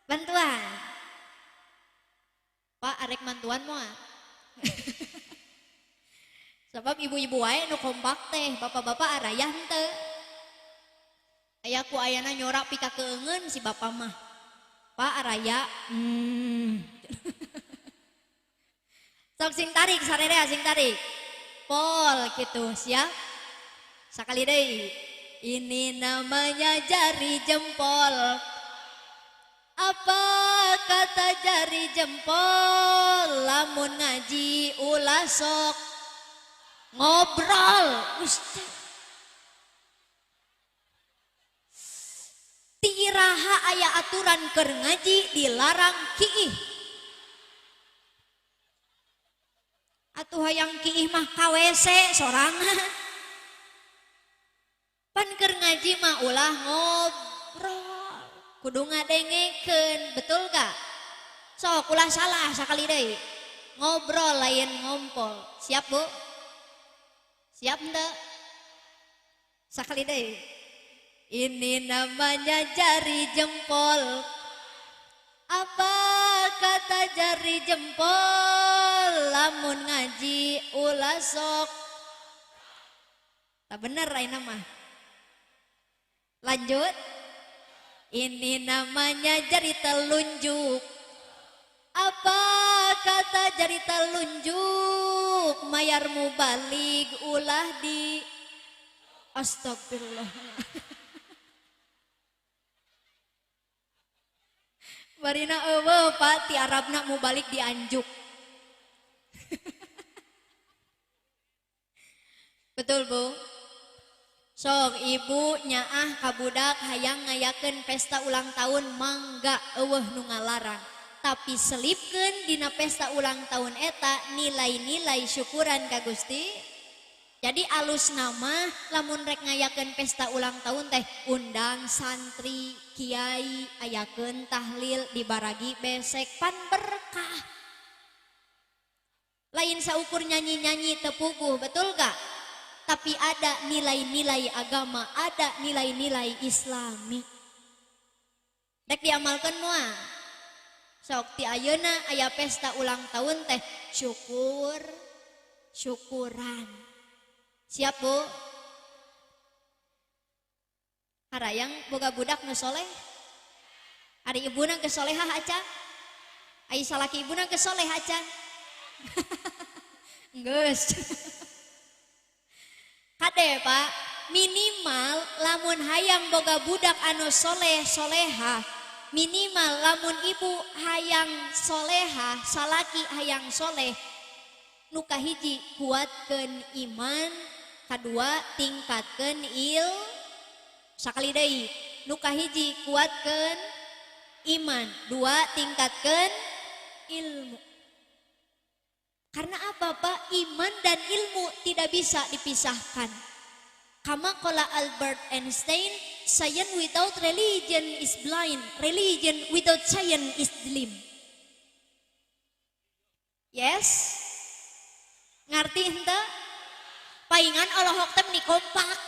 Bantuan. Pak arek mantuan moal. Sebab ibu-ibu wae nu kompak teh, bapak-bapak arayah henteu. Aya ku ayana nyorak pika keungeun si bapak mah. Pak araya. Sok sing tarik sarerea sing tarik. Pol gitu, siap? Sakali deui. Ini namanya jari jempol. Apa kata jari jempol? Lamun ngaji ulah sok ngobrol. Ustaz. Ti iraha aya aturan keur ngaji dilarang kiih. Atuh hayang kiih mah ka WC sorangan. Pan keur ngaji mah ulah ngobrol. Kudu ngadengekeun, betul gak? Sok ulah salah sakali deui. Ngobrol lain ngompol. Siap, Bu? Siap henteu? Sakali deui. Ini namanya jari jempol. Apa kata jari jempol? Lamun ngaji ulah sok. Tak bener ayeuna mah. Lanjut. Ini namanya jari telunjuk. Apa kata jari telunjuk? Mayar mubalig ulah di. Astagfirullah. Barina eueuh Pak ti Arabna mubalik dianjuk. Betul Bu? Sok ibu nyaah ka budak hayang ngayakeun pesta ulang tahun mangga eueuh nu ngalarang. Tapi selipkeun dina pesta ulang tahun eta nilai-nilai syukuran ka Gusti. Jadi alus nama lamun rek ngayakeun pesta ulang tahun teh undang santri, kiai, ayakeun tahlil dibaragi besek pan berkah. Lain saukur nyanyi-nyanyi teu puguh, betul gak? Tapi ada nilai-nilai agama, ada nilai-nilai islami. Rek diamalkeun moal? Sok ti ayeuna aya pesta ulang tahun teh syukur, syukuran. Siap Bu? Harayang boga budak nu soleh? Ari ibuna geus solehah acan? Ari salaki ibuna geus soleh acan? Geus. Kade Pak, minimal lamun hayang boga budak anu soleh solehah, minimal lamun ibu hayang solehah, salaki hayang soleh, nu kahiji kuatkeun iman, kadua tingkatkeun il, sakali deui, nu kahiji kuatkeun iman, dua tingkatkeun ilmu. Karena apa Pak? Iman dan ilmu tidak bisa dipisahkan. Kama qala Albert Einstein, science without religion is blind, religion without science is dim. Yes? Ngerti henteu? Paingan olohok teh meni kompak.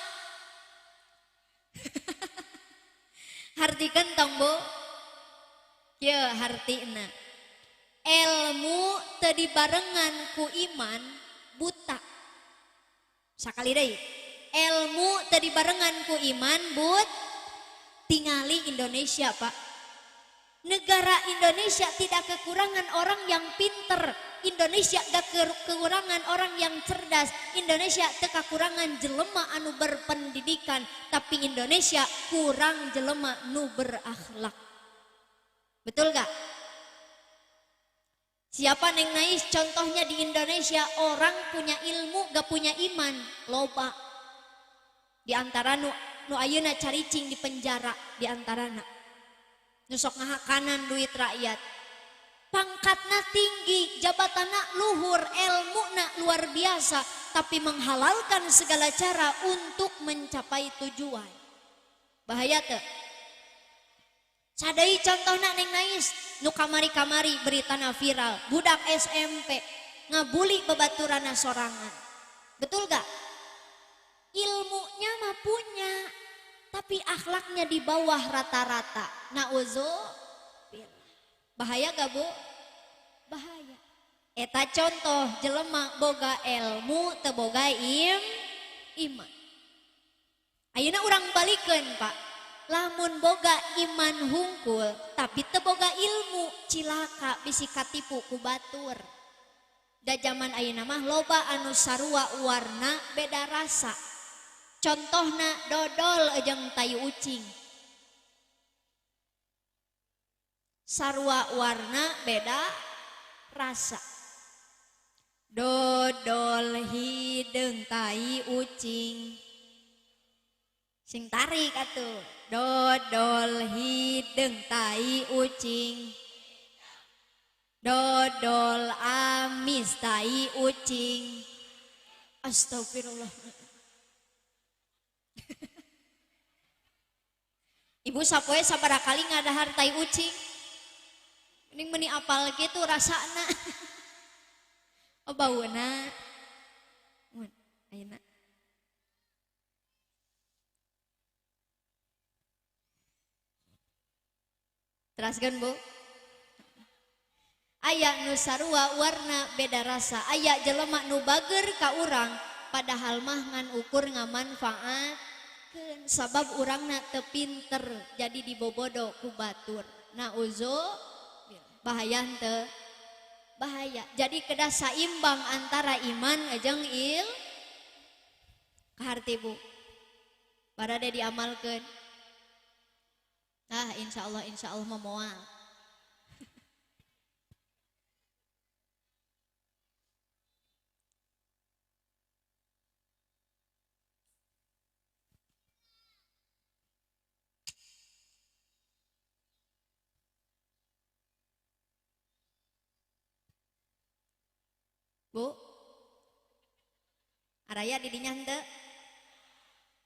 Hartikeun tong Bu? Kieu hartina. Ilmu teu dibarengan ku iman buta. Sakali deui. Ilmu teu dibarengan ku iman but tingali Indonesia Pak. Negara Indonesia tidak kekurangan orang yang pinter. Indonesia gak kekurangan orang yang cerdas. Indonesia teu kakurangan jelema anu berpendidikan, tapi Indonesia kurang jelema nu berakhlak. Betul gak? Siapa Neng Nais? Contohnya di Indonesia orang punya ilmu gak punya iman, loba. Di antara nu ayeuna caricing di penjara di antarana. Nu sok ngahakanan duit rakyat. Pangkatna tinggi, jabatanna luhur, ilmuna luar biasa, tapi menghalalkan segala cara untuk mencapai tujuan. Bahaya teu? Sadai contohna Neng Nais, nu kamari-kamari beritana viral, budak SMP ngabuli babaturana sorangan. Betul gak? Ilmunya mah punya, tapi akhlaknya di bawah rata-rata. Nauzubillah. Bahaya gak Bu? Bahaya. Eta contoh jelema boga ilmu teu boga iman. Ayeuna urang balikeun Pak. Lamun boga iman hungkul tapi teu boga ilmu, cilaka bisi katipu ku batur. Da jaman ayeuna mah loba anu sarua warna beda rasa. Contohna dodol jeung tai ucing. Sarua warna beda rasa. Dodol hideung tai ucing. Sing tarik atuh. Dodol hideung tai ucing. Dodol amis tai ucing. Astagfirullah. Ibu sapoe sabaraha kali ngadahar tai ucing. Mending meni apal gitu rasana. Oh bauna. Mun ayeuna. Teraskeun Bu. Aya nu sarua warna beda rasa, aya jelema nu bager ka urang padahal mah ngan ukur ngamanfaatkeun sabab urangna teu pinter jadi dibobodo ku batur. Nauzubillah. Bahaya henteu? Bahaya. Jadi kedah saimbang antara iman jeung il kaharti Bu. Barade diamalkeun. Nah, insyaallah mah moal. Bu, araya didinya henteu?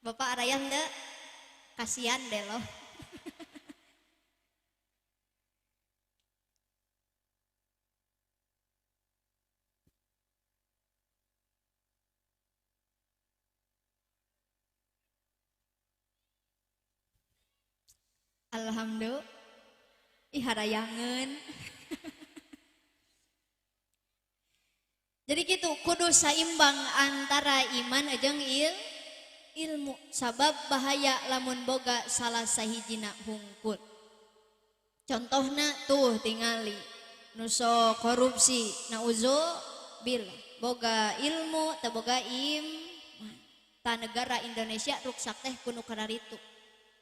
Bapak araya henteu? Kasihan deh loh. Alhamdulillah, ih harayangeun. Jadi gitu, kudu saimbang antara iman jeung ilmu. Sabab bahaya lamun boga salah sahijina hungkul. Contohna tuh tingali nu sok korupsi, nauzubillah. Boga ilmu teu boga iman. Ta negara Indonesia ruksak teh kuno kararitu.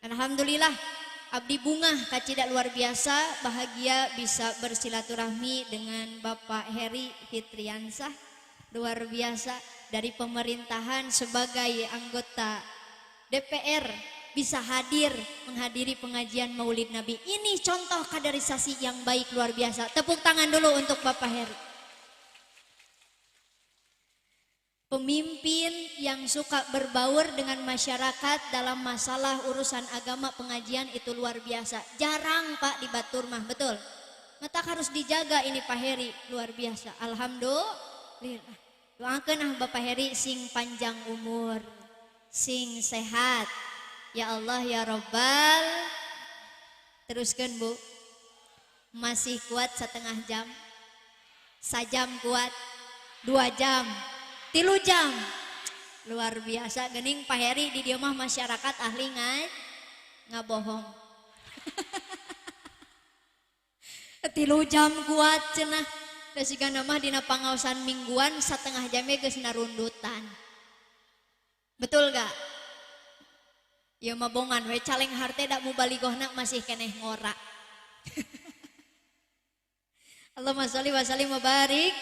Alhamdulillah abdi bungah kacida luar biasa, bahagia bisa bersilaturahmi dengan Bapak Heri Fitriansah, luar biasa dari pemerintahan sebagai anggota DPR bisa hadir menghadiri pengajian Maulid Nabi. Ini contoh kaderisasi yang baik luar biasa. Tepuk tangan dulu untuk Bapak Heri. Pemimpin yang suka berbaur dengan masyarakat dalam masalah urusan agama pengajian itu luar biasa. Jarang Pak di batur mah, betul. Mata harus dijaga ini Pak Heri, luar biasa. Alhamdulillah. Doakeun ah Bapak Heri sing panjang umur, sing sehat. Ya Allah ya Robbal. Teruskan Bu. Masih kuat setengah jam, sajam kuat, 2 jam. 3 jam. Luar biasa gening Pak Heri di dieu mah masyarakat ahli ngabohong. 3 jam kuat cenah. Da sigana mah dina pangaosan mingguan setengah jamnya geus narundutan. Betul gak? Ya mah bongan we caleng harte dak mubaligohna masih keneh ngora. Allahumma sholli wa sallim wa barik.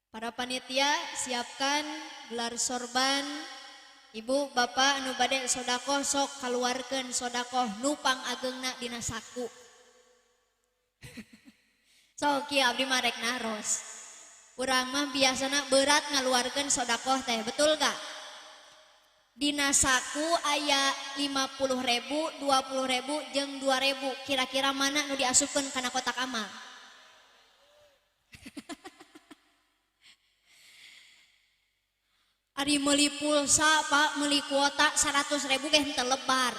Para panitia siapkan gelar sorban. Ibu bapak anu bade sodakoh sok kaluarkeun sodakoh nu pangageungna dina saku. Sok kieu abdi mah rek naros. Urang mah biasana berat ngaluarkeun sodakoh teh, betul gak? Dina saku aya 50.000, 20.000 jeung 2.000. Kira-kira mana nu diasupkeun kana kotak amal? Ari meuli pulsa Pak, meuli kuota 100.000 ge henteu lebar.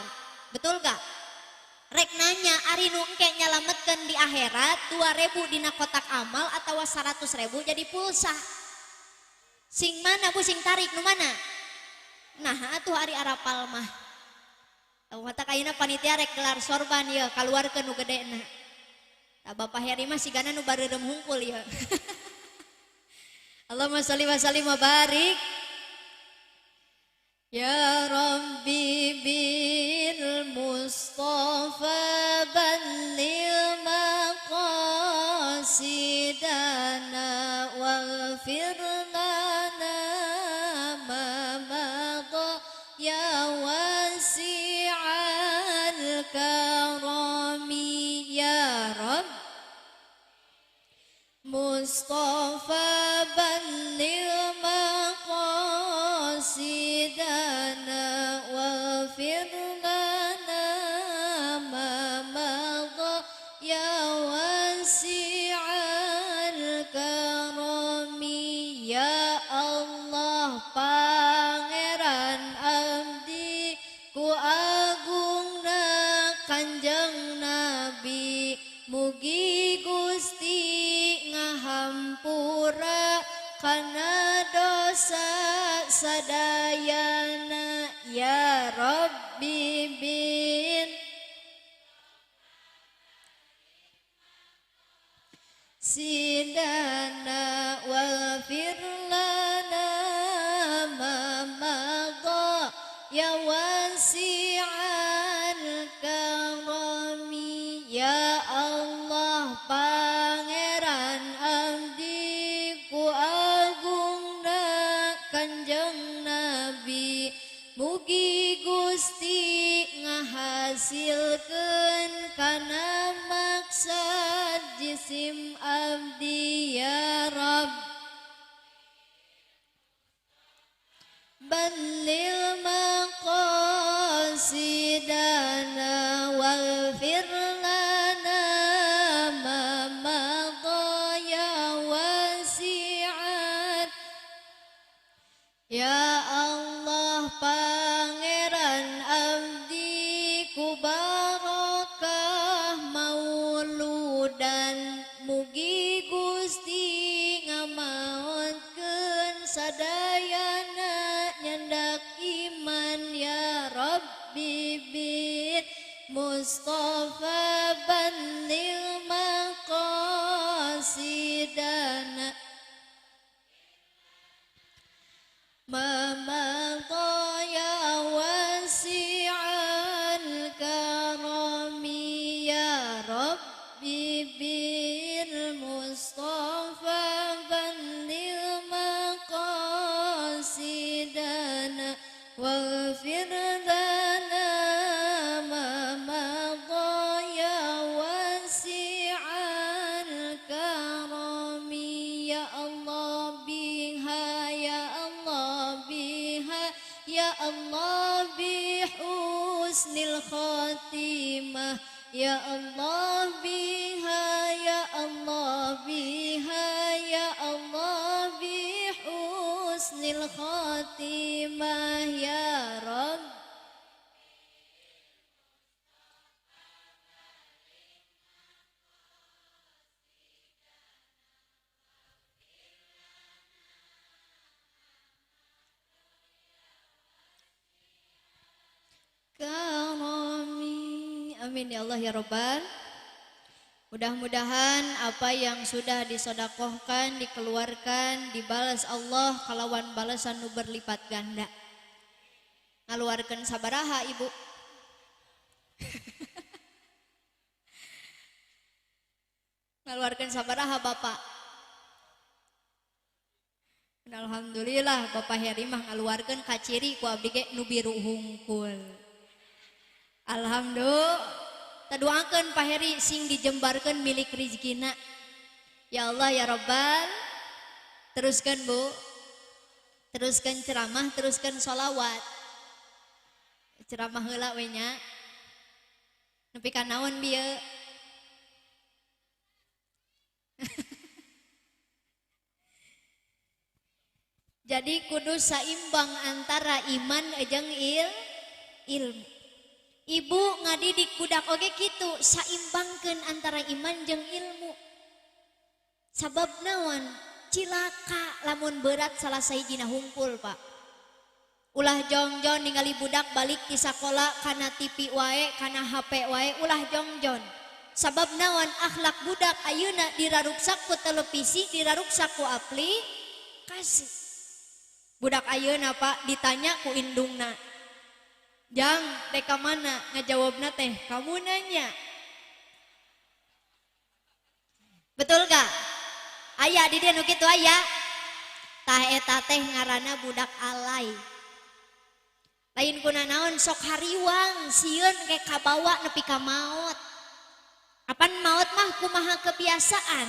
Betul gak? Rek nanya ari nu engke nyalametkeun di akhirat 2.000 dina kotak amal atawa 100.000 jadi pulsa. Sing mana Bu sing tarik nu mana? Nah atuh ari arapal mah. Tau mata ayeuna panitia rek gelar sorban ieu kaluarkeun nu gedena. Tah Bapak Heri mah sigana nu bareureum hungkul ieu. Allahumma sholli wa sallim wa barik. Ya Rabbi bil Mustafa balligh maqasidana waghfir lana ma madha ya wasi'al karami ya Rabb Mustafa balligh maqasidana waghfir lana ma madha ya wasi'al karami ya Allah pangeran abdi ku agungna Kanjeng Nabi mugi Gusti ngahampura kana dosa sadayana ya Rabbi bin sidana waghfir lana ma madha ya wasi'al karami ya Allah pangeran abdi ku agungna Kanjeng Nabi mugi Gusti ngahasilkeun kana maksad jisim abdi ya Rabb balligh maqasidana waghfir lana ma madha ya wasi'at ya Allah pangeran abdi ku barokah mauludan mugi Gusti ngamaotkeun sadayana nyandak iman ya Rabbi bil Mustafa balligh maqasidana ma madha ya wasi'al karami ya Rabbi bil Mustafa balligh maqasidana waghfir lana ma madha ya wasi'al karami ya Allah biha ya Allah biha ya Allah bihusnil khatimah ya Allah biha ya Allah biha ya Allah bihusnil khatimah ya Rabb karami. Amin ya Allah ya Rabbal. Mudah-mudahan apa yang sudah disodakohkan, dikeluarkan, dibalas Allah kalawan balasan nu berlipat ganda. Ngaluarkeun sabaraha ibu? Ngaluarkeun sabaraha Bapak? Alhamdulillah Bapak Heri mah ngaluarkeun kaciri ku abdi ge nu biru hungkul. Alhamdulillah. Taduakeun Pak Heri sing dijembarkeun milik rizkina. Ya Allah ya Rabbal. Teruskan Bu. Teruskan ceramah, teruskan sholawat. Ceramah heula we nya. Nepi ka naon bieu? Jadi kudu saimbang antara iman jeung ilmu. Ibu ngadidik budak oge kitu, saimbangkeun antara iman jeung ilmu. Sabab naon? Cilaka lamun berat salah sahijina hungkul, Pak. Ulah jongjon ningali budak balik ti sakola kana TV wae, kana HP wae, ulah jongjon. Sabab naon? Akhlak budak ayeuna diraruksak ku televisi, diraruksak ku aplikasi. Budak ayeuna Pak ditanya ku indungna. Jang, teh ka mana? Ngajawabna teh, kamu nanya. Betul gak? Aya di dieu nu kitu aya. Tah eta teh ngaranna budak alay. Lain kuna naon sok hariwang, sieun ke kabawa nepi ka maot. Apan maot mah kumaha kebiasaan.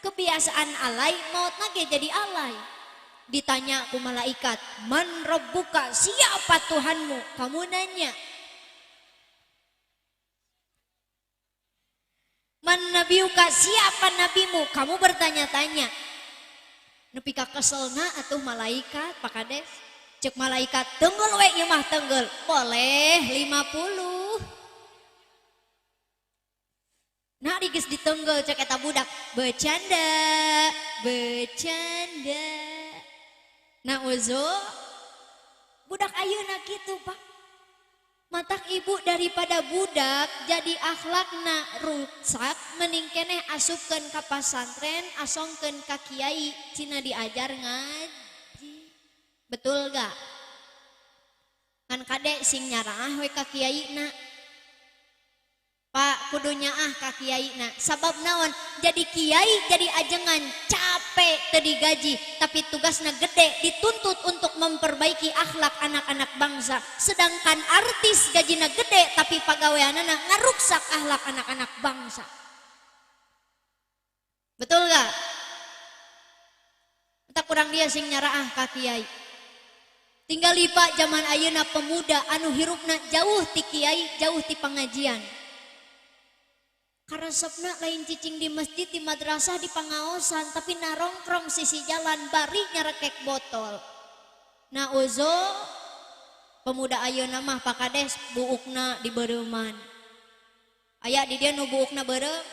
Kebiasaan alay, maotna ge jadi alay. Ditanya ku malaikat, man rabbuka, siapa Tuhanmu? Kamu nanya. Man nabiyuka, siapa nabimu? Kamu bertanya-tanya. Nepi ka keselna atuh malaikat, Pak Kades. Cek malaikat, tenggel we ieu mah tenggel. Boleh 50. Nah geus ditenggel cek eta budak, bercanda, bercanda. Nah uzo, budak ayeuna kitu Pak. Matak ibu daripada budak jadi akhlakna rusak, mending keneh asupkeun ka pasantren, asongkeun ka kiai, cina diajar ngaji. Betul gak? Kan kade sing nyaraah we ka kiaina. Pak kudu nyaah ka kiaina. Sabab naon? Jadi kiai jadi ajengan capek teu digaji, tapi tugasna gede, dituntut untuk memperbaiki akhlak anak-anak bangsa. Sedangkan artis gajina gede tapi pagaweanana ngaruksak akhlak anak-anak bangsa. Betul gak? Tak kurang dia sing nyaraah ka kiai. Tinggal lipa zaman ayeuna pemuda anu hirupna jauh ti kiai, jauh ti pengajian. Karesepna lain cicing di masjid, di madrasah, di pangaosan, tapi narongkrong sisi jalan bari nyarekek botol. Nah uzo pemuda ayeuna mah Pak Kades buukna di bereuman. Aya di dieu nu buukna beureum,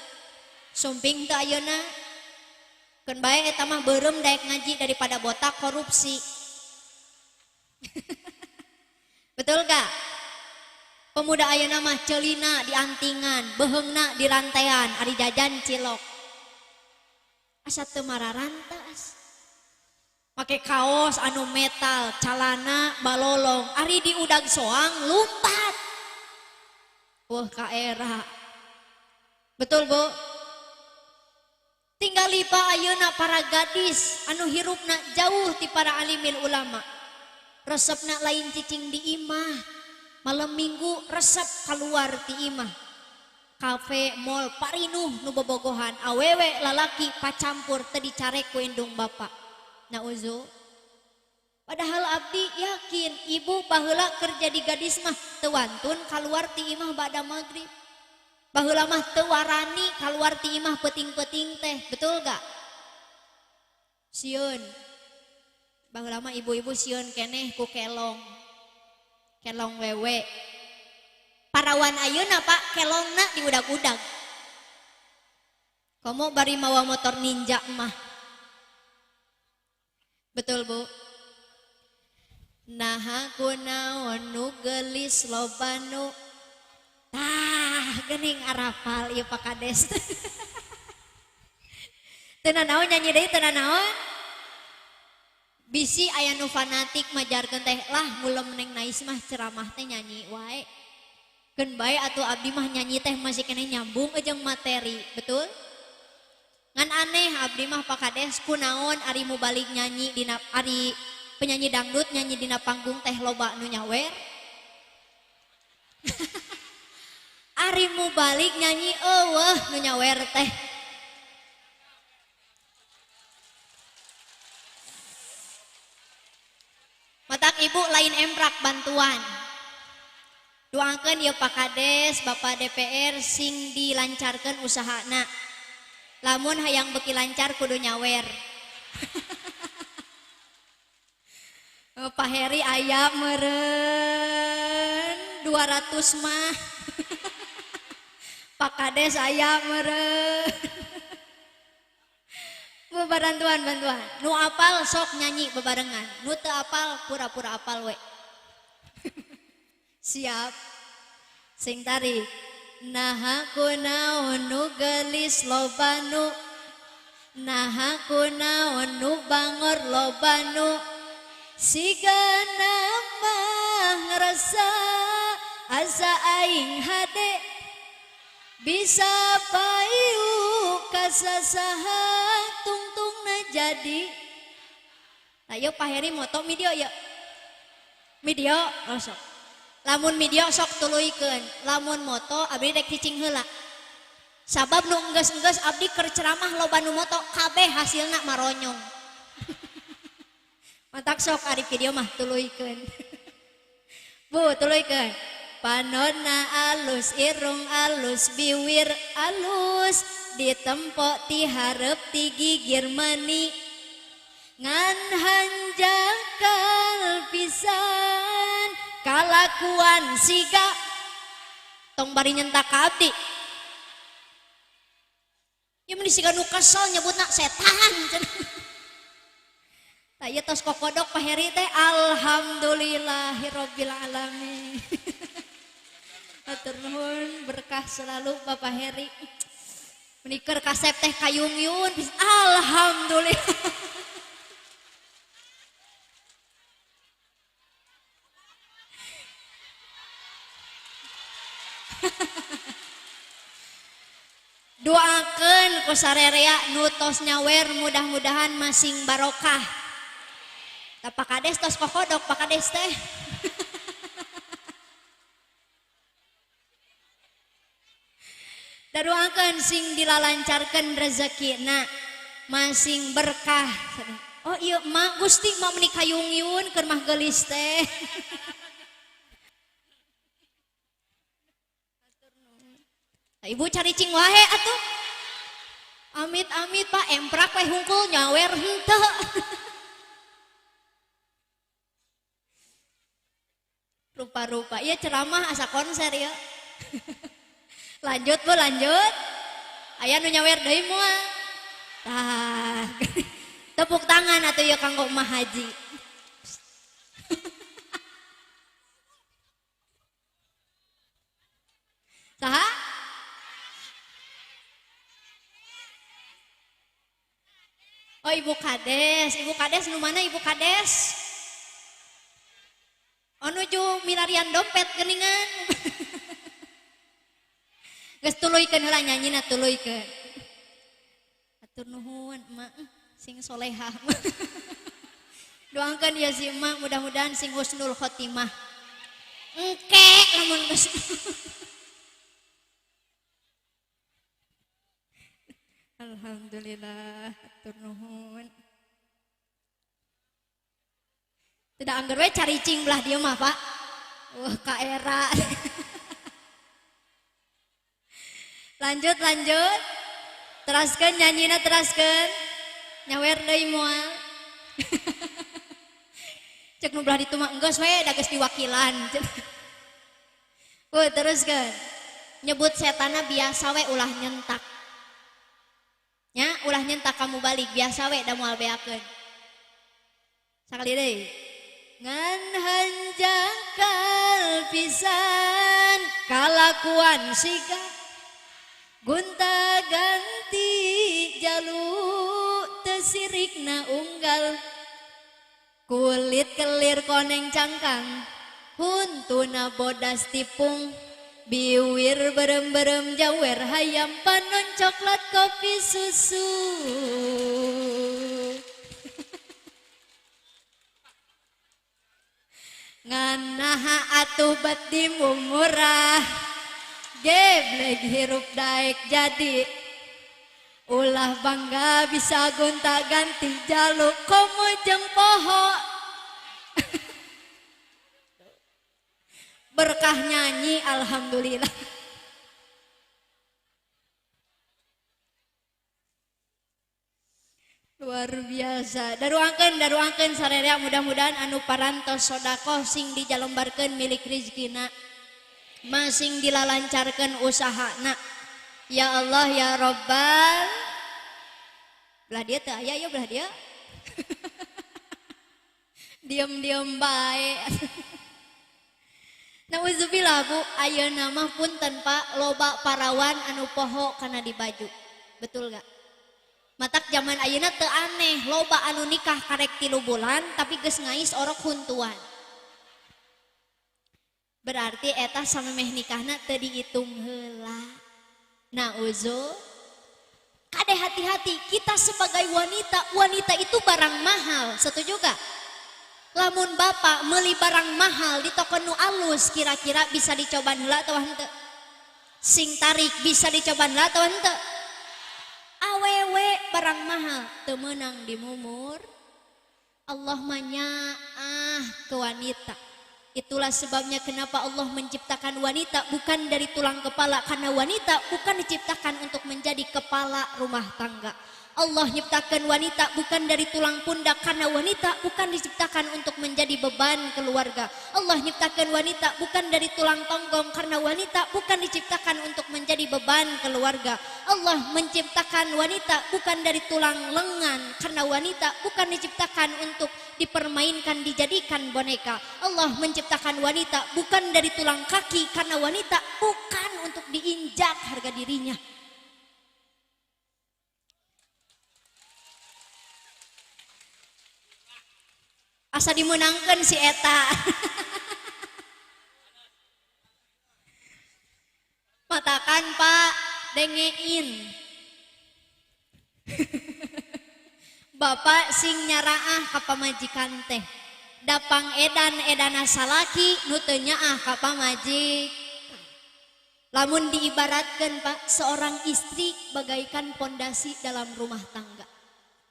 sumping teu ayeuna. Keun bae eta mah beureum daek ngaji daripada botak korupsi. Betul gak? Pemuda ayeuna mah celina di antingan, beheungna di rantean, ari jajan cilok. Asa teu mararantas. Make kaos anu metal, calana balolong, ari di udag soang lumpat. Wah ka era. Betul Bu? Tinggal lipa ayeuna para gadis anu hirupna jauh ti para alimil ulama. Resepna lain cicing di imah. Malam minggu resep keluar ti imah. Kafe, mall, parinuh nu bobogohan, awewe lalaki pacampur teu dicarek ku indung bapak. Nauzu. Padahal abdi yakin ibu baheula keur jadi gadis mah teu wantun kaluar ti imah ba'da magrib. Baheula mah teu warani kaluar ti imah peuting-peuting teh, betul gak? Sieun. Baheula mah ibu-ibu sieun keneh ku kelong. Kelong wewe. Parawan ayeuna Pak kelongna diudag-udag. Komo bari mawa motor ninja mah. Betul Bu? Naha kunaon nu geulis loba nu. Tah geuning arapal ieu Pak Kades. Teu nanaon nyanyi deui teu nanaon? Bisi aya nu fanatik majarkeun teh lah mulem neng nais mah ceramah teh nyanyi wae. Keun bae atuh abdi mah nyanyi teh masih keneh nyambung jeung materi, betul? Ngan aneh abdi mah Pak Kades kunaon ari mubalik nyanyi dina ari penyanyi dangdut nyanyi dina panggung teh loba nu nyawer. Ari mubalik nyanyi eueuh nu nyawer teh. Matak ibu lain emprak bantuan. Doakeun ieu Pak Kades, Bapak DPR sing dilancarkeun usahana. Lamun hayang beki lancar kudu nyawer. Pak Heri aya meureun 200 mah. Pak Kades aya meureun. Bebarantuan bantuan. Nu apal sok nyanyi bebarengan. Nu teu apal pura-pura apal we. Siap. Sing tarik. Naha kunaon nu geulis loba nu, naha kunaon nu bangor loba nu, sigana mah ngrasa asa aing hade bisa payu kasasaha tungtungna jadi. Ayo Pak Heri moto video ya. Video oh sok. Lamun video sok tuluykeun, lamun moto abdi rek cicing heula. Sabab nu enggeus-enggeus abdi keur ceramah loba nu moto kabeh hasilna maronyong. Matak sok ari video mah tuluykeun. Bu tuluykeun. Panonna alus, irung alus, biwir alus, ditempo ti hareup ti gigir mani. Ngan hanjakal pisan kalakuan siga tong bari nyentak ka abdi. Ya mun siga nu kesel nyebutna setan cenah. Tah ieu tos kokodok Pak Heri teh alhamdulillahirabbil alamin. Hatur nuhun berkah selalu Bapak Heri. Meniker kasep teh kayungyun alhamdulillah. Doakeun ku sarerea nu tos nyawer mudah-mudahan masing barokah. Tah Pak Kades tos kokodok Pak Kades teh. Doakeun sing dilalancarkeun rezekina masing berkah. Oh iya mak Gusti mak meuni kayungyun keur mah geulis teh. Ibu cari cing wae atuh. Amit-amit Pak emprak we hungkul nyawer henteu. Rupa-rupa ieu ceramah asa konser ya. Lanjut Bu, lanjut. Aya nu nyawer deui moal. Tah. Tepuk tangan atuh ieu kanggo Emak Haji. Saha? Oh Ibu Kades, Ibu Kades nu mana Ibu Kades? Oh nuju milarian dompet geuningan. Geus tuluykeun heula nyanyina tuluykeun. Hatur nuhun emak sing solehah. Doakeun ya si emak mudah-mudahan sing husnul khotimah. Engke lamun geus. Alhamdulillah, hatur nuhun. Tidak angger we caricing belah dieu mah, Pak. Wah, ka era. Lanjut, lanjut. Teraskeun nyanyina teraskeun. Nyawer deui moal. Cek nu belah ditu mah enggeus we da geus diwakilan. Wah, teruskeun. Nyebut setana biasa we ulah nyentak. Nya ulah nyentak kamu balik biasa we da moal beakeun. Sakali deui. Ngan hanjakal pisan kalakuan siga gonta ganti jalu teu sirikna unggal kulit kelir koneng cangkang huntuna bodas tipung Biwir berem-berem jawer hayam panon coklat kopi susu. Nganaha atuh bet di murah. Geblek hirup daek jadi. Ulah bangga bisa gonta ganti jaluk komo jeung poho. Berkah nyanyi alhamdulillah. Luar biasa. Daruangkeun sarerea mudah-mudahan anu parantos sedekah sing dijalombarkeun milik rizkina. Masing dilalancarkeun usahana. Ya Allah ya Rabbal. Belah dia teu aya ya belah dia. Diem-diem bae. Nauzubillah Bu, ayeuna mah punten Pak, loba parawan anu poho kana di baju. Betul gak? Matak zaman ayeuna teu aneh, loba anu nikah karek 3 bulan tapi geus ngais orok huntuan. Berarti eta samemeh nikahna teu diitung heula. Nauzu. Kade hati-hati, kita sebagai wanita, wanita itu barang mahal, setuju gak? Lamun bapak meuli barang mahal di toko nu alus kira-kira bisa dicoban heula atawa henteu? Sing tarik bisa dicoban heula atawa henteu? Awewe barang mahal teu meunang dimumur. Allah mah nyaah ke wanita. Itulah sebabnya kenapa Allah menciptakan wanita bukan dari tulang kepala, karena wanita bukan diciptakan untuk menjadi kepala rumah tangga. Allah nyiptakan wanita bukan dari tulang pundak, karena wanita bukan diciptakan untuk menjadi beban keluarga. Allah nyiptakan wanita bukan dari tulang tonggong, karena wanita bukan diciptakan untuk menjadi beban keluarga. Allah menciptakan wanita bukan dari tulang lengan, karena wanita bukan diciptakan untuk dipermainkan, dijadikan boneka. Allah menciptakan wanita bukan dari tulang kaki, karena wanita bukan untuk diinjak harga dirinya. Asa dimenangkan si eta. Matakan Pak dengein. Bapak sing nyaraah ka pamajikan teh. Dapang edan edana salaki nu teu nyaah ka pamajik. Lamun diibaratkeun Pak, seorang istri bagaikan pondasi dalam rumah tangga.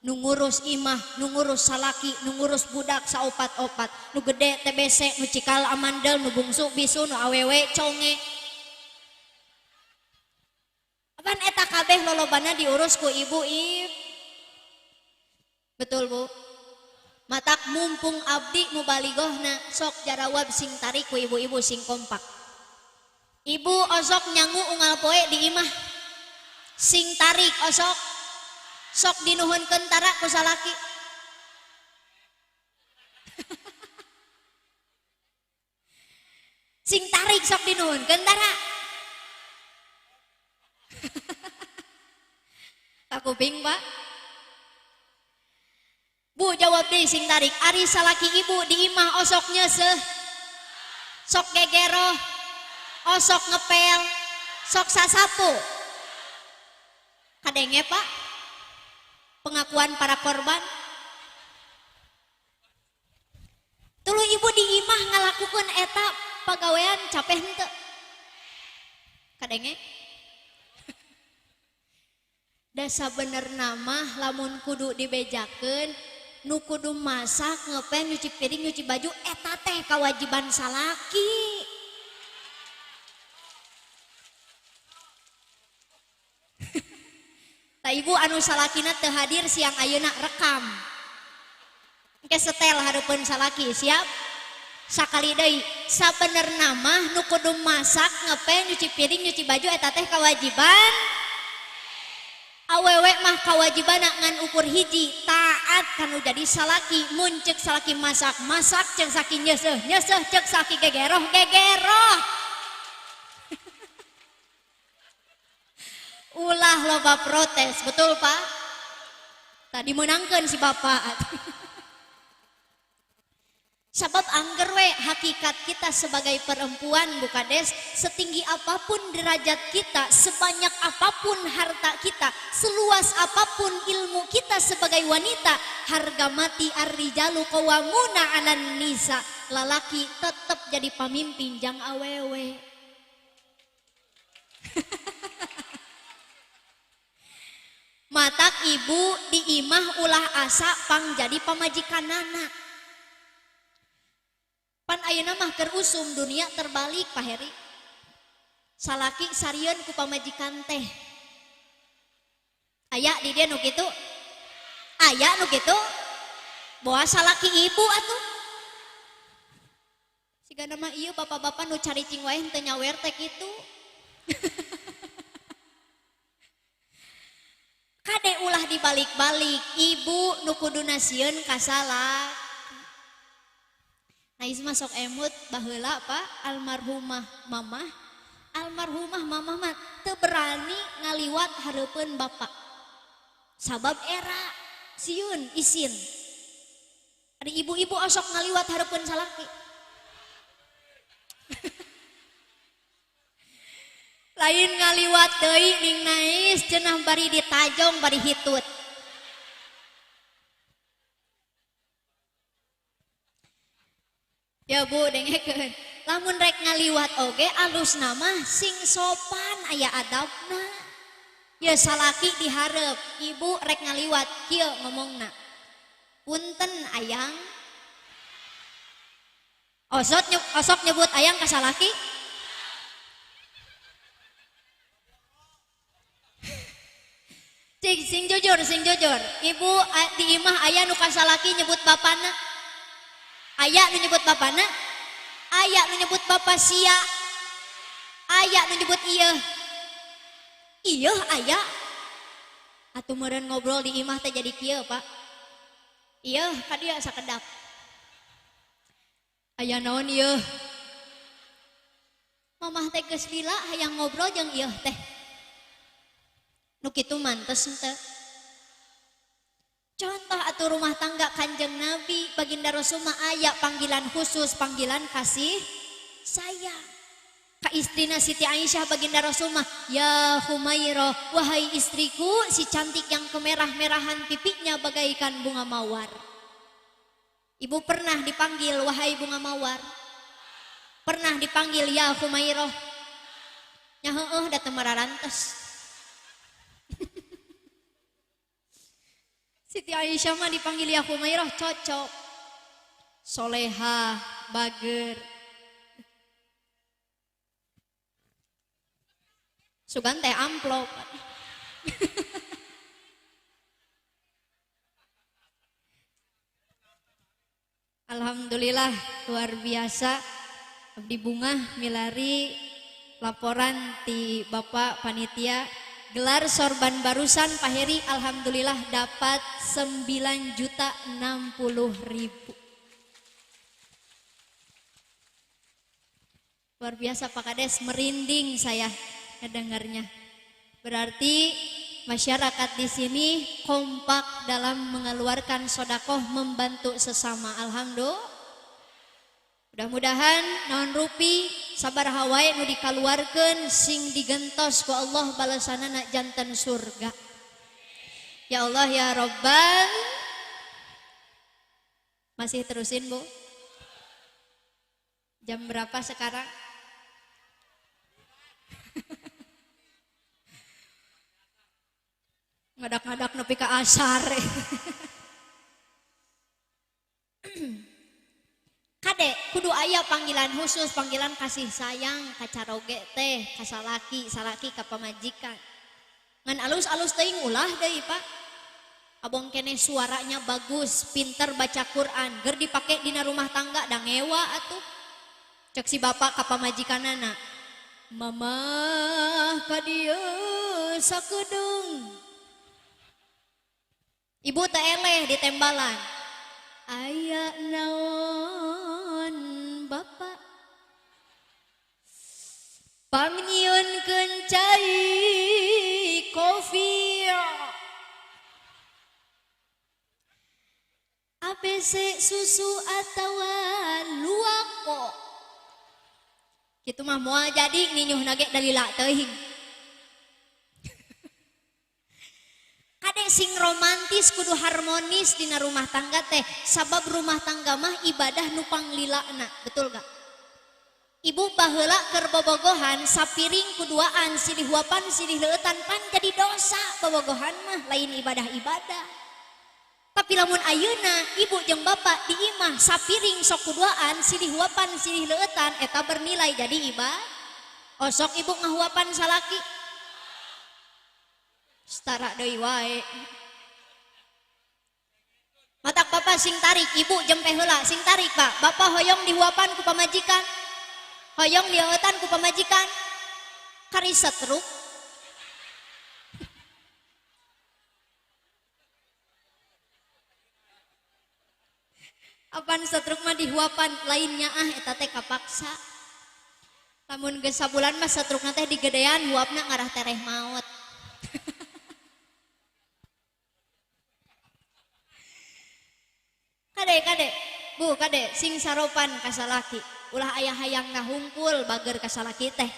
Nu ngurus imah, nu ngurus salaki, nu ngurus budak saopat-opat, nu gede TBC, nu cikal amandel, nu bungsu bisu, nu awewe conge. Apaan eta kabeh lolobana diurus ku ibu ib. Betul Bu? Matak mumpung abdi mubaligohna sok jarawab sing tarik ku ibu-ibu sing kompak. Ibu osok nyangu unggal poe di imah. Sing tarik osok. Sok dinuhunkeun tara ku salaki. Sing tarik sok dinuhunkeun tara. Kakuping Pak. Bu jawab deui sing tarik. Ari salaki ibu di imah osok nyeuseuh. Sok gegeroh, osok ngepel, sok sasapu. Kadenge Pak? Pengakuan para korban. Tuluy ibu di imah ngalakukeun eta pagawean capek henteu. Kadenge? Da sabenerna mah lamun kudu dibejakeun nu kudu masak, ngepel, nyuci piring, nyuci baju eta teh kewajiban salaki. Ta ibu anu salakina teu hadir siang ayeuna rekam. Engke setel hareupeun salaki, siap? Sakali deui, sabenerna mah nu kudu masak, ngepel, nyuci piring, nyuci baju eta teh kewajiban. Awewe mah kawajibana ngan ukur hiji, taat kanu jadi salaki. Mun ceuk salaki masak, masak, ceuk salaki nyeuseuh, nyeuseuh, ceuk salaki gegeroh, gegeroh. Ulah loba protes, betul Pak? Tadi menangkan si bapak. Sabab angger we hakikat hakikat kita sebagai perempuan, Bu Kades, setinggi apapun derajat kita, sebanyak apapun harta kita, seluas apapun ilmu kita sebagai wanita, harga mati ar-rijalu qawwamuna 'alan nisa. Lalaki tetap jadi pamimpin jang awewe. Matak ibu di imah ulah asa pang jadi pamajikanana. Pan ayeuna mah keur usum dunia terbalik Pak Heri. Salaki sarieun ku pamajikan teh. Aya di dieu nu kitu? Aya nu kitu? Boa salaki ibu atuh. Sigana mah ieu bapak-bapak nu caricing wae henteu nyawer teh kitu. Kade ulah dibalik-balik, ibu nu kuduna sieun ka salaki. Nah, masuk emut baheula Pak, almarhumah mamah, almarhumah mamah mah teu berani ngaliwat hareupeun bapak. Sabab era sieun isin. Ari ibu-ibu osok ngaliwat hareupeun salaki. Lain ngaliwat deui ning nais cenah bari ditajong bari hitut. Ya Bu, dengekeun. Lamun rek ngaliwat oge alus nama sing sopan aya adabna. Ya salaki dihareup, ibu rek ngaliwat kieu ngomongna. Punten ayang. Osok nyebut ayang ka salaki? Cing, sing jujur, sing jujur. Ibu di imah aya nu ka salaki nyebut bapana. Aya nu nyebut bapana, aya nu nyebut bapa sia, aya nu nyebut iya, iya aya. Atuh meureun ngobrol di imah teh jadi kieu Pak. Iya ka dieu sakedap. Aya naon ieu? Mamah teh geus lila hayang ngobrol jeung ieu teh. Nu kitu mantes henteu. Contoh atau rumah tangga Kanjeng Nabi baginda Rasul mah aya panggilan khusus, panggilan kasih sayang. Ka istrina Siti Aisyah baginda Rasul mah ya Humairah, wahai istriku si cantik yang kemerah-merahan pipinya bagaikan bunga mawar. Ibu pernah dipanggil wahai bunga mawar? Pernah dipanggil ya Humairah? Nya heueuh da teu mararantes. Siti Aisyah mah dipanggil ya Humairah cocok. Soleha, bager. Sugan teh amplop. Alhamdulillah luar biasa. Abdi bungah milari laporan ti Bapak panitia gelar sorban barusan Pak Heri alhamdulillah dapat 9.060.000. Luar biasa Pak Kades, merinding saya ngedengarnya. Berarti masyarakat di sini kompak dalam mengeluarkan sodakoh membantu sesama. Alhamdulillah. Mudah-mudahan naon rupi sabar hawae nu dikaluarkeun sing digentos ku Allah balasanana janten surga. Ya Allah ya Rabbal. Masih terusin Bu? Jam berapa sekarang? Ngadak-ngadak nepi ka asar. Kade kudu aya panggilan khusus, panggilan kasih sayang ka caroge teh, ka salaki, salaki ka pamajikan. Ngan alus-alus teuing ulah deui Pak. Abong keneh suaranya bagus, pinter baca Quran, ger dipake dina rumah tangga da ngewa atuh. Cek si bapak ka pamajikanana, "Mamah ka dieu sakedeung." Ibu teh eleh di tembalan. Aya naon bapak pangnyieunkeun cai kopi ABC susu atawa luwak Tempo. Kitu mah moal jadi ninyuhna ge dalila teuing. Kade sing romantis kudu harmonis dina rumah tangga teh, sabab rumah tangga mah ibadah nu panglilana, betul gak? Ibu baheula keur bobogohan sapiring kuduaan silih huapan silih leueutan pan jadi dosa bobogohan mah lain ibadah-ibadah. Tapi lamun ayeuna ibu jeung bapak di imah sapiring sok kuduaan silih huapan silih leueutan eta bernilai jadi ibadah. Osok ibu ngahuapan salaki setara deui wae. Matak bapak sing tarik, ibu jempe heula sing tarik pak. Bapak hoyong dihuapan ku pamajikan, hoyong dieueutan ku pamajikan, kari setruk. Apan setruk mah dihuapan lainnya ah eta teh kapaksa. Lamun geus sabulan mah setrukna teh digedean huapna ngarah tereh maot. Kade kade bu kade sing saropan kasalaki ulah aya hayang ngahungkul bager kasalaki teh.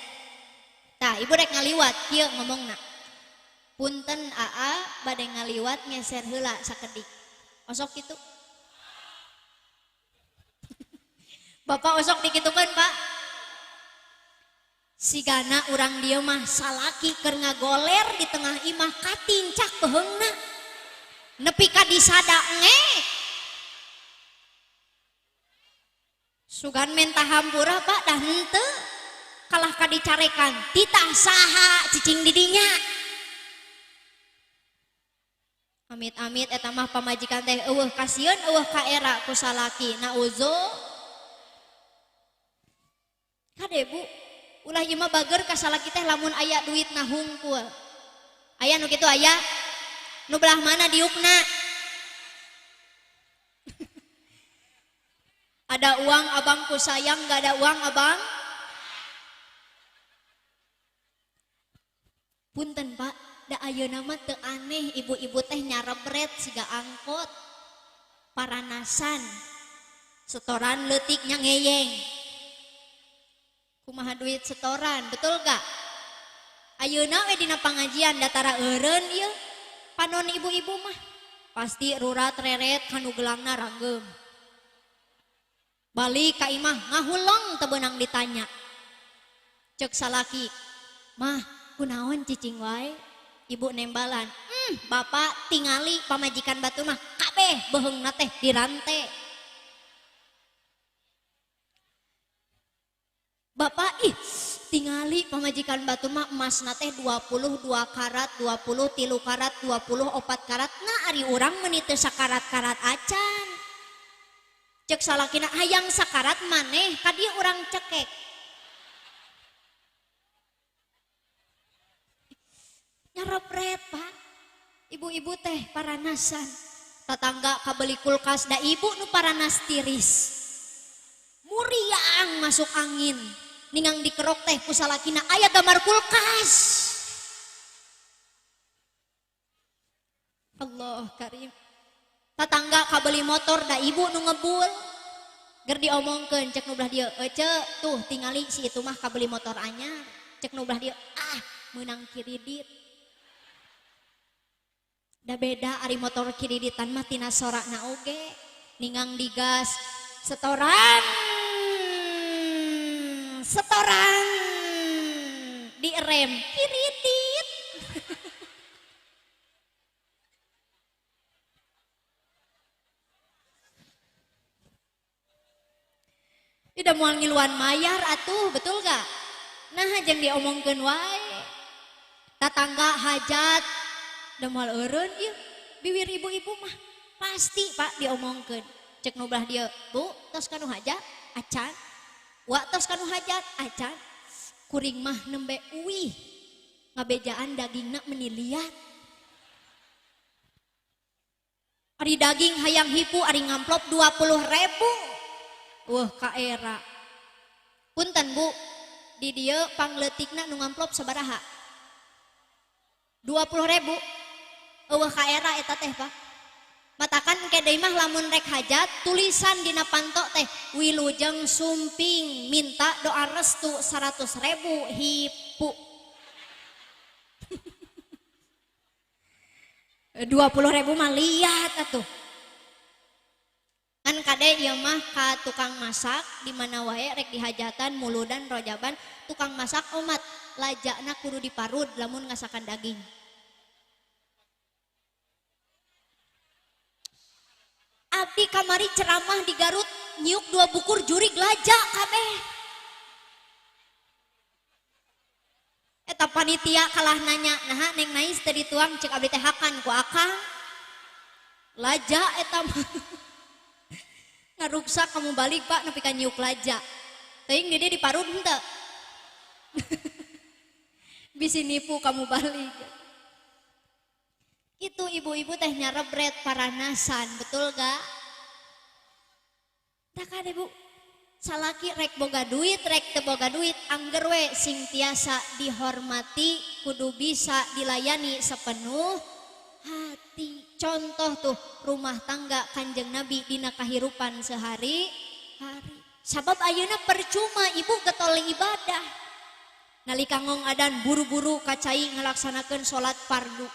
Tah ibu rek ngaliwat kieu ngomongna, punten aa bade ngaliwat ngeser heula sakedik. Osok kitu bapak osok dikitukeun pak. Sigana urang dieu mah salaki keur ngagoler di tengah imah katincak beheungna nepi ka disada nge. Sugan menta hampura pak dah henteu kalah ka dicarekan titah saha cicing didinya. Amit-amit eta mah pamajikan teh eueuh kasieun eueuh ka era ku salaki nauzu. Kade bu ulah ieu mah bager ka salaki teh lamun aya duitna hungkul. Aya nu kitu aya nu belah mana diukna. Ada uang abangku sayang, gak ada uang abang. Punten pak, da ayeuna mah teu aneh ibu-ibu teh nyarebret siga angkot. Paranasan, setoran leutiknya ngeyeng. Kumaha duit setoran, betul gak? Ayeuna we dina pangajian datara eureun ieu. Panon ibu-ibu mah pasti rurat reret kanu gelangna ranggeum. Balik ka imah ngahuleng teu beunang ditanya. Cek salaki, mah kunaon cicing wae? Ibu nembalan, bapak tingali pamajikan batur mah kabeh beheungna teh dirante. Bapak ih tingali pamajikan batur mah emasna teh 22 karat, 23 karat, 24 karat. Nah ari urang meuni teu sakarat-karat acan. Cek salakina hayang sakarat maneh ka dieu urang cekek. Nyarepret pak, ibu-ibu teh paranasan. Tatangga kabeli kulkas da ibu nu paranas tiris. Muriang masuk angin. Ningang dikerok teh ku salakina aya gambar kulkas. Allah karim. Tatangga kabeli motor da ibu nu ngebul. Ger diomongkeun cek nu belah dieu, ece tuh tingali si itu mah kabeli motor anyar. Cek nu belah dieu, ah meunang kiridit. Da beda ari motor kiriditan mah tina sorakna oge. Ningang digas setoran setoran direm kiridit. Tidak mau ngiluan mayar atuh, betul gak? Nah jeung diomongkeun wae. Tatangga hajat da moal eureun ieu biwir ibu-ibu mah pasti pak diomongkeun. Cek nu belah dieu, Bu, tos kanu hajat acan. Wa tos kanu hajat acan. Kuring mah nembe uih. Ngabejaan dagingna meuni liat. Ari daging hayang hipu ari ngamplop 20.000. Wah ka era. Punten bu, di dieu pangleutikna nu ngamplop sabaraha? 20.000. Eueuh ka era eta teh pak. Matakan engke deui mah lamun rek hajat tulisan dina panto teh wilujeng sumping minta doa restu 100.000 hipu. 20.000 mah liat atuh. Kan kade ieu mah ka tukang masak di mana wae rek dihajatan muludan rojaban tukang masak omat lajana kudu diparud lamun ngasakan daging. Abdi kamari ceramah di Garut nyiuk 2 bukur jurig laja kabeh. Eta panitia kalah nanya, naha Neng Nais teu dituang cek abdi teh hakan ku akang. Laja eta mah. Ngaruksak kamu balik Pak nepi ka nyiuk laja. Teuing di dieu diparud henteu. Bisi nipu kamu balik. Itu ibu-ibu teh nyarebret paranasan, betul gak? Tak ada bu, salaki rek boga duit, rek teu boga duit, angger we sing tiasa dihormati, kudu bisa dilayani sepenuh hati. Contoh tuh rumah tangga Kanjeng Nabi dina kahirupan sehari-hari. Sabab ayeuna percuma ibu getol ibadah. Nalika ngong adan buru-buru kacai ngalaksanakeun salat fardu.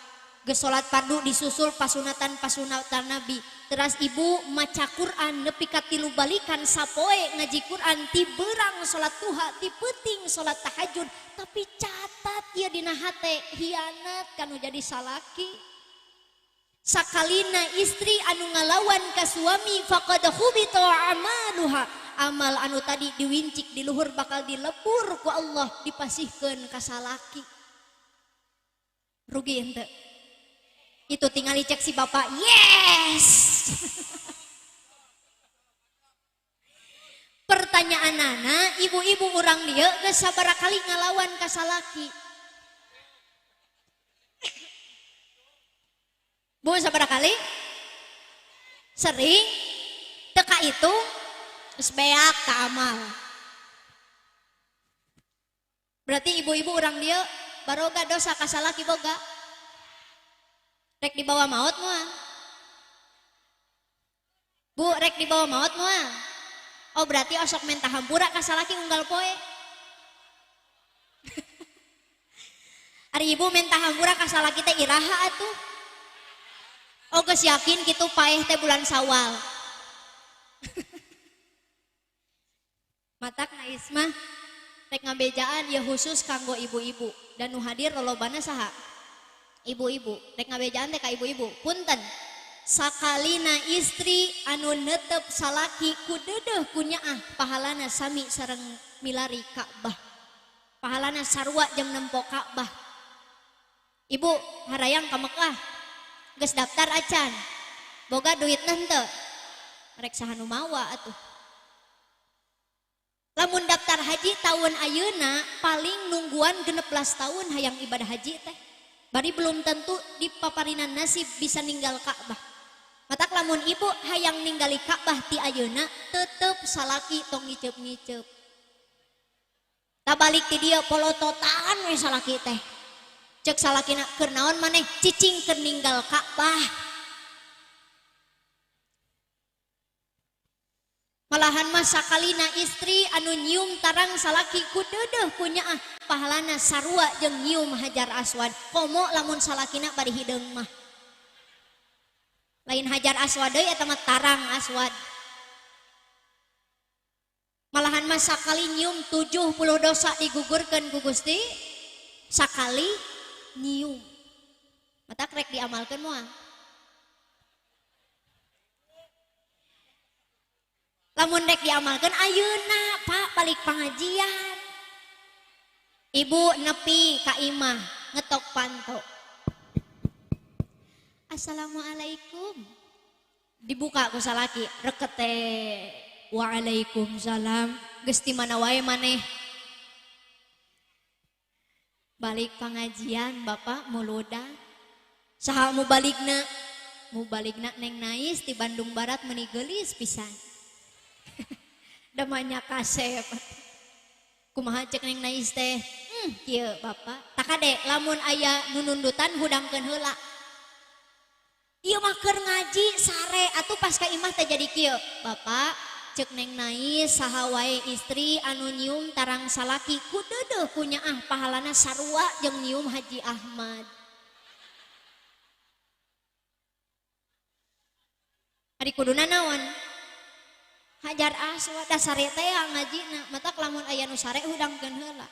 Geus salat fardu disusul pasunatan-pasunatan Nabi. Teras ibu maca Quran nepi ka 3 balikan sapoe ngaji Quran ti beurang salat duha ti peuting salat tahajud, tapi catat ieu dina hate hianat kanu jadi salaki. Sakalina istri anu ngalawan ka suami faqad khubita amaluha. Amal anu tadi diwincik di luhur bakal dilebur ku Allah dipasihkeun ka salaki. Rugi henteu? Itu tinggal dicek si bapak, yes. Pertanyaan nana, ibu-ibu urang dieu geus sabaraha kali ngalawan ka salaki? Bu sabaraha kali? Sering? Teka itu geus beak ka amal. Berarti ibu-ibu urang dieu baroga dosa ka salaki boga? Rek dibawa maut moal? Bu, rek dibawa maut moal? Oh berarti osok menta hampura ka salaki unggal poe. Ari ibu menta hampura ka salaki teh iraha atuh? Oh geus yakin kitu paeh teh bulan Sawal. Matak Nais mah rek ngabejaan ya khusus kanggo ibu-ibu dan nu hadir lolobana saha? Ibu-ibu, rek ngabejaan teh ka ibu-ibu. Punten, sakalina istri anu netep salaki ku deudeuh ku nyaah pahalana sami sareng milari Ka'bah. Pahalana sarua jeung nempo Ka'bah. Ibu harayang ka Mekah. Geus daftar acan. Boga duitna henteu? Rek saha nu mawa atuh. Lamun daftar haji tahun ayeuna paling nungguan 16 tahun hayang ibadah haji teh. Bari belum tentu di paparinan nasib bisa ninggal Ka'bah. Matak lamun ibu hayang ninggali Ka'bah ti ayeuna tetep salaki tong ngiceup-ngiceup. Tabalik ti dieu polototan we salaki teh. Cek salakina keur naon maneh cicing keur ninggal Ka'bah. Malahan mah sakalina istri anu nyium tarang salaki ku deudeuh ku nyaah pahalana sarua jeung nyium hajar aswad. Komo lamun salakina bari hideung mah. Lain hajar aswad deui eta mah tarang aswad. Malahan mah sakali nyium 70 dosa digugurkeun ku Gusti. Sakali nyium. Matak rek diamalkeun moal. Lamun rek diamalkeun ayeuna Pak balik pengajian. Ibu nepi ka imah ngetok panto. Assalamualaikum. Dibuka ku salaki rekete. Waalaikumsalam. Geus di mana wae maneh? Balik pengajian Bapak muludan. Saha mu balikna? Mu balikna Neng Nais di Bandung Barat meuni geulis pisan. Damanya kasep. Kumaha cek Neng Nais teh? Kieu Bapak. Takade lamun aya nunundutan hudangkeun heula. Ieu mah keur ngaji sare atuh pas ka imah teh jadi kieu. Bapak cek Neng Nais saha wae istri anu nyium tarang salaki ku deudeuh ku nyaah pahalana sarua jeung nyium Haji Ahmad. Ari kuduna naon? Hajar Aswad da sare teh ngajina matak lamun aya nu sare hudangkeun heula.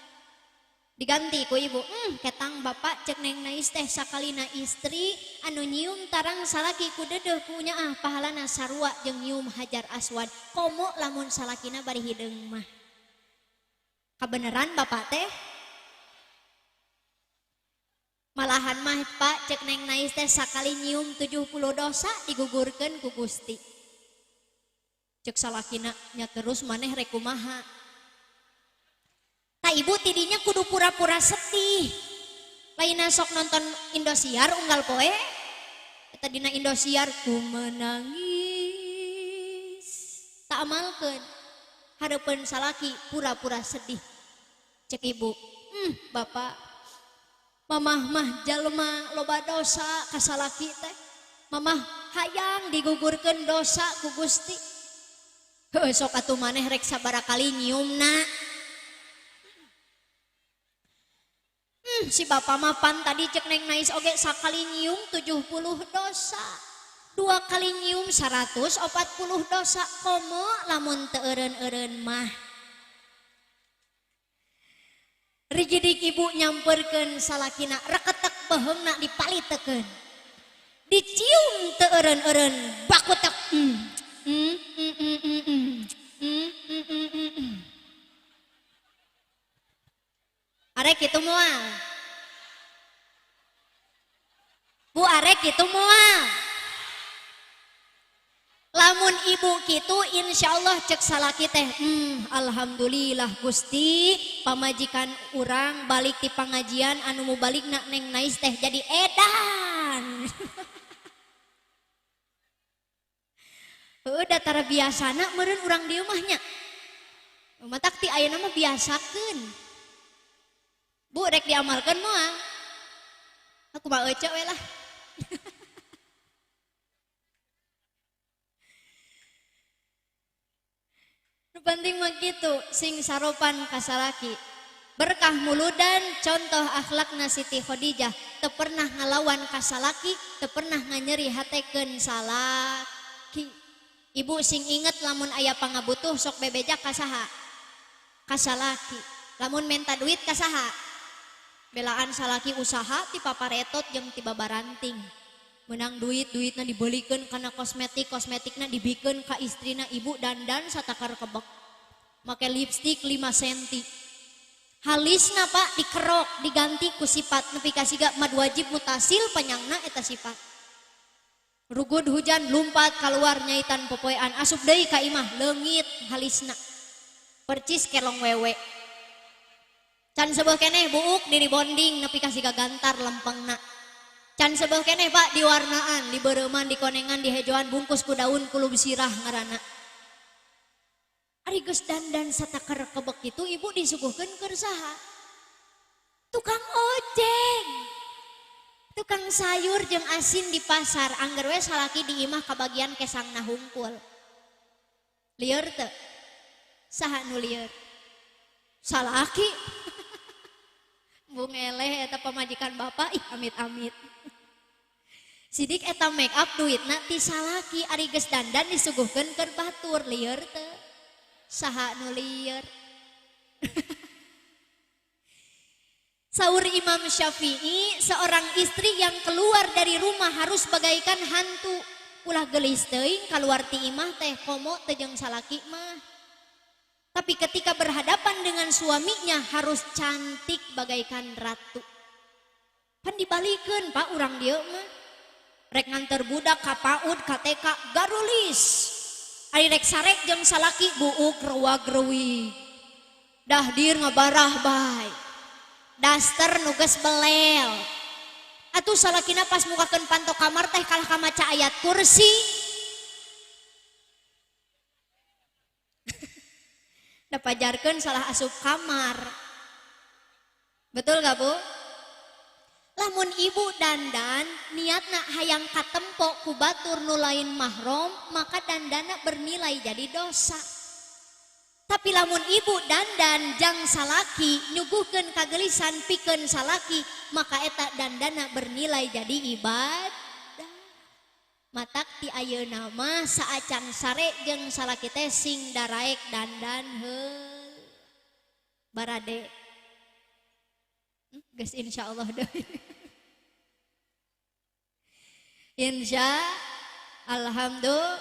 Diganti ku ibu, ketang bapak cek Neng Nais teh sakalina istri anu nyium tarang salaki ku deudeuh ku nyaah pahalana sarua jeung nyium Hajar Aswad. Komo lamun salakina bari hideung mah. Kabeneran bapak teh? Malahan mah pak cek Neng Nais teh sakali nyium 70 dosa digugurkeun ku Gusti. Cek salakina nya terus maneh rek kumaha? Ta ibu tidinya kudu pura-pura sedih. Lainna sok nonton Indosiar unggal poe. Eta dina Indosiar ku menangis. Tak amalkeun. Hareupeun salaki pura-pura sedih. Cek ibu, bapak mamah mah jalma loba dosa ka salaki teh. Mamah hayang digugurkeun dosa ku Gusti. Heuh sok atuh maneh rek sabaraha kali nyiumna. Si bapak mah pan tadi cek Neng Nais oge sakali nyium 70 dosa. Dua kali nyium 140 dosa. Komo lamun teu eureun-eureun mah. Rigidik ibu nyamperkeun salakina reketek beheungna dipalitekeun. Dicium teu eureun-eureun bakutek. Arek kitu moal. Bu arek kitu moal. Lamun ibu kitu insyaallah cek salaki teh, alhamdulillah Gusti pamajikan urang balik ti pangajian anu mubaligna Neng Nais teh jadi edan. Heuh datar biasana meureun urang di rumah nya. Matak ti ayeuna mah biasakeun. Bu rek diamalkan moal. Aku mah ece we lah. Nu penting mah kitu sing saropan ka salaki. Berkah muludan contoh akhlakna Siti Khadijah teu pernah ngalawan ka salaki, teu pernah nganyeri hatekeun salaki. Ibu sing inget lamun aya pangabutuh sok bebeja ka saha? Ka salaki. Lamun menta duit ka saha? Belaan salaki usaha ti paparetot jeung ti babaranting. Menang duit, duitna dibelikeun kana kosmetik, kosmetikna dibikeun ka istrina ibu dandan satakar kebek. Make lipstik 5 senti. Halisna pak dikerok, diganti ku sifat nepi ka siga mad wajib mutasil panyangna eta sifat. Rugud hujan lumpat kaluar nyaitan popoean asup deui ka imah leungit halisna. Percis kelong wewe. Can seubeuh keneh buuk diri bonding nepi ka siga gantar lempengna. Can seubeuh keneh pak diwarnaan, dibereuman, dikonengan, dihejoan, bungkus ku daun kulub sirah ngaranna. Ari geus dandan satakar kebek kitu ibu disuguhkeun keur saha? Tukang ojek. Tukang sayur jeung asin di pasar angger we salaki di imah kabagian kesangna hungkul. Lieur teu? Saha nu lieur? Salaki. Bung eleh eta pamajikan bapak ih amit-amit. Sidik eta make up duitna ti salaki ari geus dandan disuguhkeun keur batur lieur teu? Saha nu lieur? Saur Imam Syafi'i, seorang istri yang keluar dari rumah harus bagaikan hantu. Ulah geulis teuing kaluar ti imah teh komo teu jeung salaki mah. Tapi ketika berhadapan dengan suaminya harus cantik bagaikan ratu. Pan dibalikeun pak urang dieu mah. Rek nganter budak ka PAUD ka TK garulis. Ari rek sarek jeung salaki buuk rewag-rewi. Dahdir ngabarah bae. Daster nu geus belel. Atuh salakina pas mukakeun panto kamar teh kalah ka maca ayat kursi. Dapajarkeun salah asup kamar. Betul gak Bu? Lamun ibu dandan niatna hayang katempo ku batur nu lain mahram, maka dandana bernilai jadi dosa. Tapi lamun ibu dandan jang salaki nyuguhkeun kagelisan pikeun salaki, maka eta dandana bernilai jadi ibadah. Matak ti ayeuna mah saacan sare jeung salaki teh sing daraek dandan heul. Barade. Geus insyaallah deui. Insya alhamdulillah.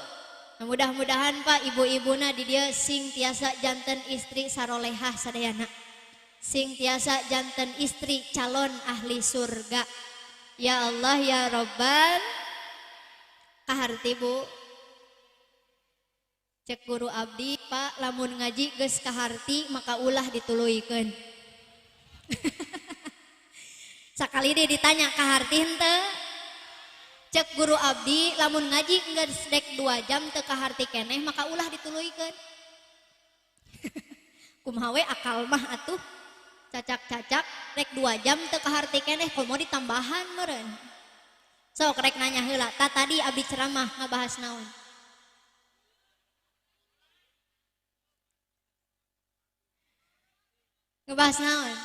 Mudah-mudahan Pak ibu-ibuna di dieu sing tiasa janten istri sarolehah sadayana. Sing tiasa janten istri calon ahli surga. Ya Allah ya Rabbal. Kaharti Bu. Cek guru abdi Pak lamun ngaji geus kaharti maka ulah dituluykeun. Sakali deui ditanya kaharti henteu? Cek guru abdi lamun ngaji geus dek 2 jam teu kaharti keneh maka ulah dituluykeun. Kumaha we akal mah atuh. Cacak-cacak rek 2 jam teu kaharti keneh komo ditambahan meureun. Sok rek nanya heula, ta tadi abdi ceramah ngabahas naon? Ngebahas naon?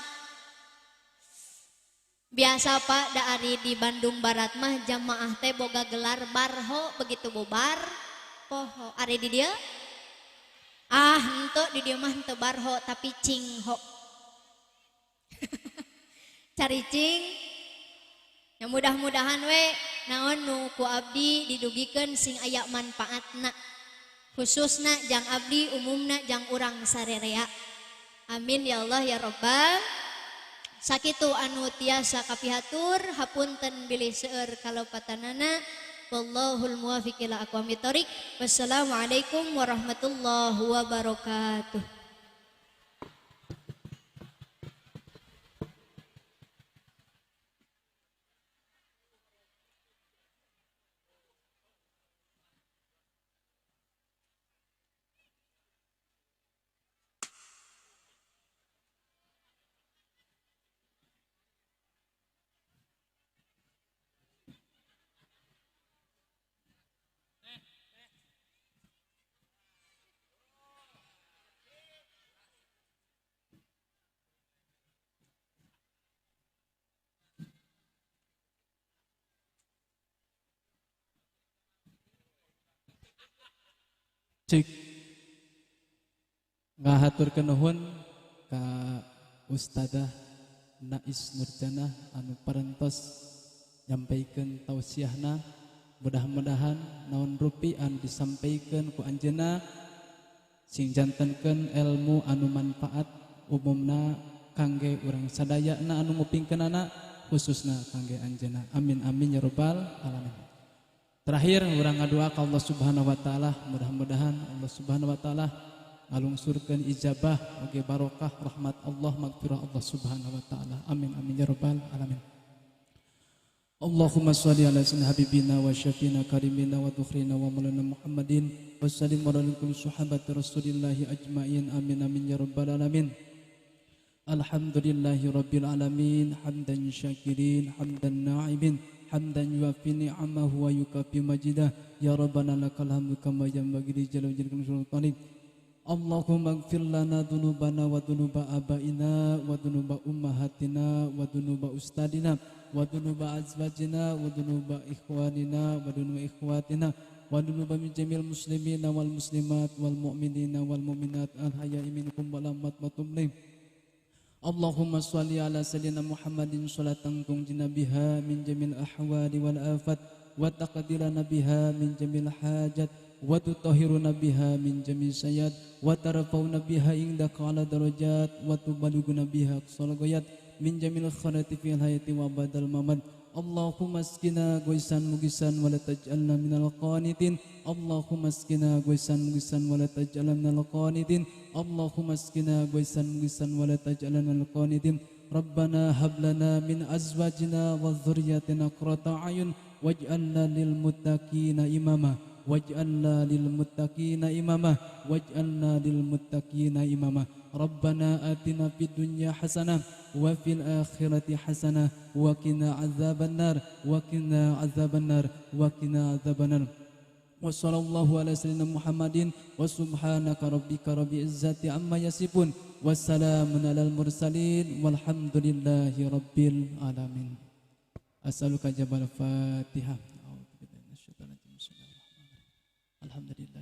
Biasa Pak, dari di Bandung Barat mah jamaah teh boga gelar barho, begitu bubar poho. Ari di dieu? Ah, henteu di dieu mah henteu barho tapi cingho. Cari cing. Ya mudah-mudahan we naon nu ku abdi didugikeun sing aya manfaatna. Khususna jang abdi, umumna jang urang sarerea. Amin ya Allah ya Rabbal. Sakitu anu tiasa kapihatur, hapunten bilih seueur kalopatanana. Wallahul muwafiq ila aqwamit thoriq. Wassalamualaikum warahmatullahi wabarakatuh. Cik ngahaturkeun nuhun ka Ustadzah Nais Nurjanah anu parantos nyampaikeun tausiahna. Mudah-mudahan naon rupi anu disampaikeun ku anjeunna sing jantenkeun ilmu anu manfaat umumna kangge urang sadayana anu ngupingkeunana, khususna kangge anjeunna. Amin amin ya rabbal alamin. Terakhir urang ngadua ka Allah Subhanahu wa taala, mudah-mudahan Allah Subhanahu wa taala ngalungsurkeun ijabah oge barokah rahmat Allah magfirah Allah Subhanahu wa taala. Amin amin ya rabbal alamin. Allahumma shalli ala sayyidina habibina wa syafiina karimina wa dukhrina wa maulana Muhammadin wa sallim ala kulli sahabati rasulillahi ajmain. Amin amin ya rabbal alamin. Alhamdulillahi rabbil alamin hamdan syakirin hamdan na'imin hamdan yuafi ni'amahu wa yukafi majidah. Ya Rabbana lakal hamdu kama yanbaghi li jalali wajhika wa sultanik. Allahumma ighfir lana dzunubana wa dzunuba abaina wa dzunuba ummahatina wa dzunuba ustadina wa dzunuba azwajina wa dzunuba ikhwanina wa dzunuba ikhwatina wa dzunuba min jamil muslimina wal muslimat wal mu'minina wal mu'minat al hayya'i minkum wal amwat wa tumlim. Allahumma shalli ala sayyidina Muhammadin sholatan tunjina biha min jamil ahwali wal afat wa taqdirana biha min jamil hajat wa tutahhiruna biha min jamil sayyat wa tarfa'una biha indaka ala darajat wa tubalighuna biha aqsal ghayat min jamil khairati fil hayati wa badal mamat. Allahumma askina ghaisan mugisan wa la taj'alna minal qanitin. Allahumma askina ghaisan mugisan wa la taj'alna minal qanitin. Allahumma askina ghaisan mugisan wa la taj'alna minal qanitin. Rabbana hab lana min azwajina wa dzurriyyatina qurrata a'yun waj'alna lil muttaqina imama. Waj'alna lil muttaqina imama. Waj'alna lil muttaqina imama. Rabbana atina fid dunya hasanah wa fil akhirati hasanah wa qina adzabannar wa qina adzabannar wa qina adzabannar. Wa sallallahu ala sayyidina Muhammadin wa subhanaka rabbika rabbil izzati amma yasifun. Wassalamun alal mursalin walhamdulillahi rabbil alamin. As'aluka jabal Fatihah. Alhamdulillah.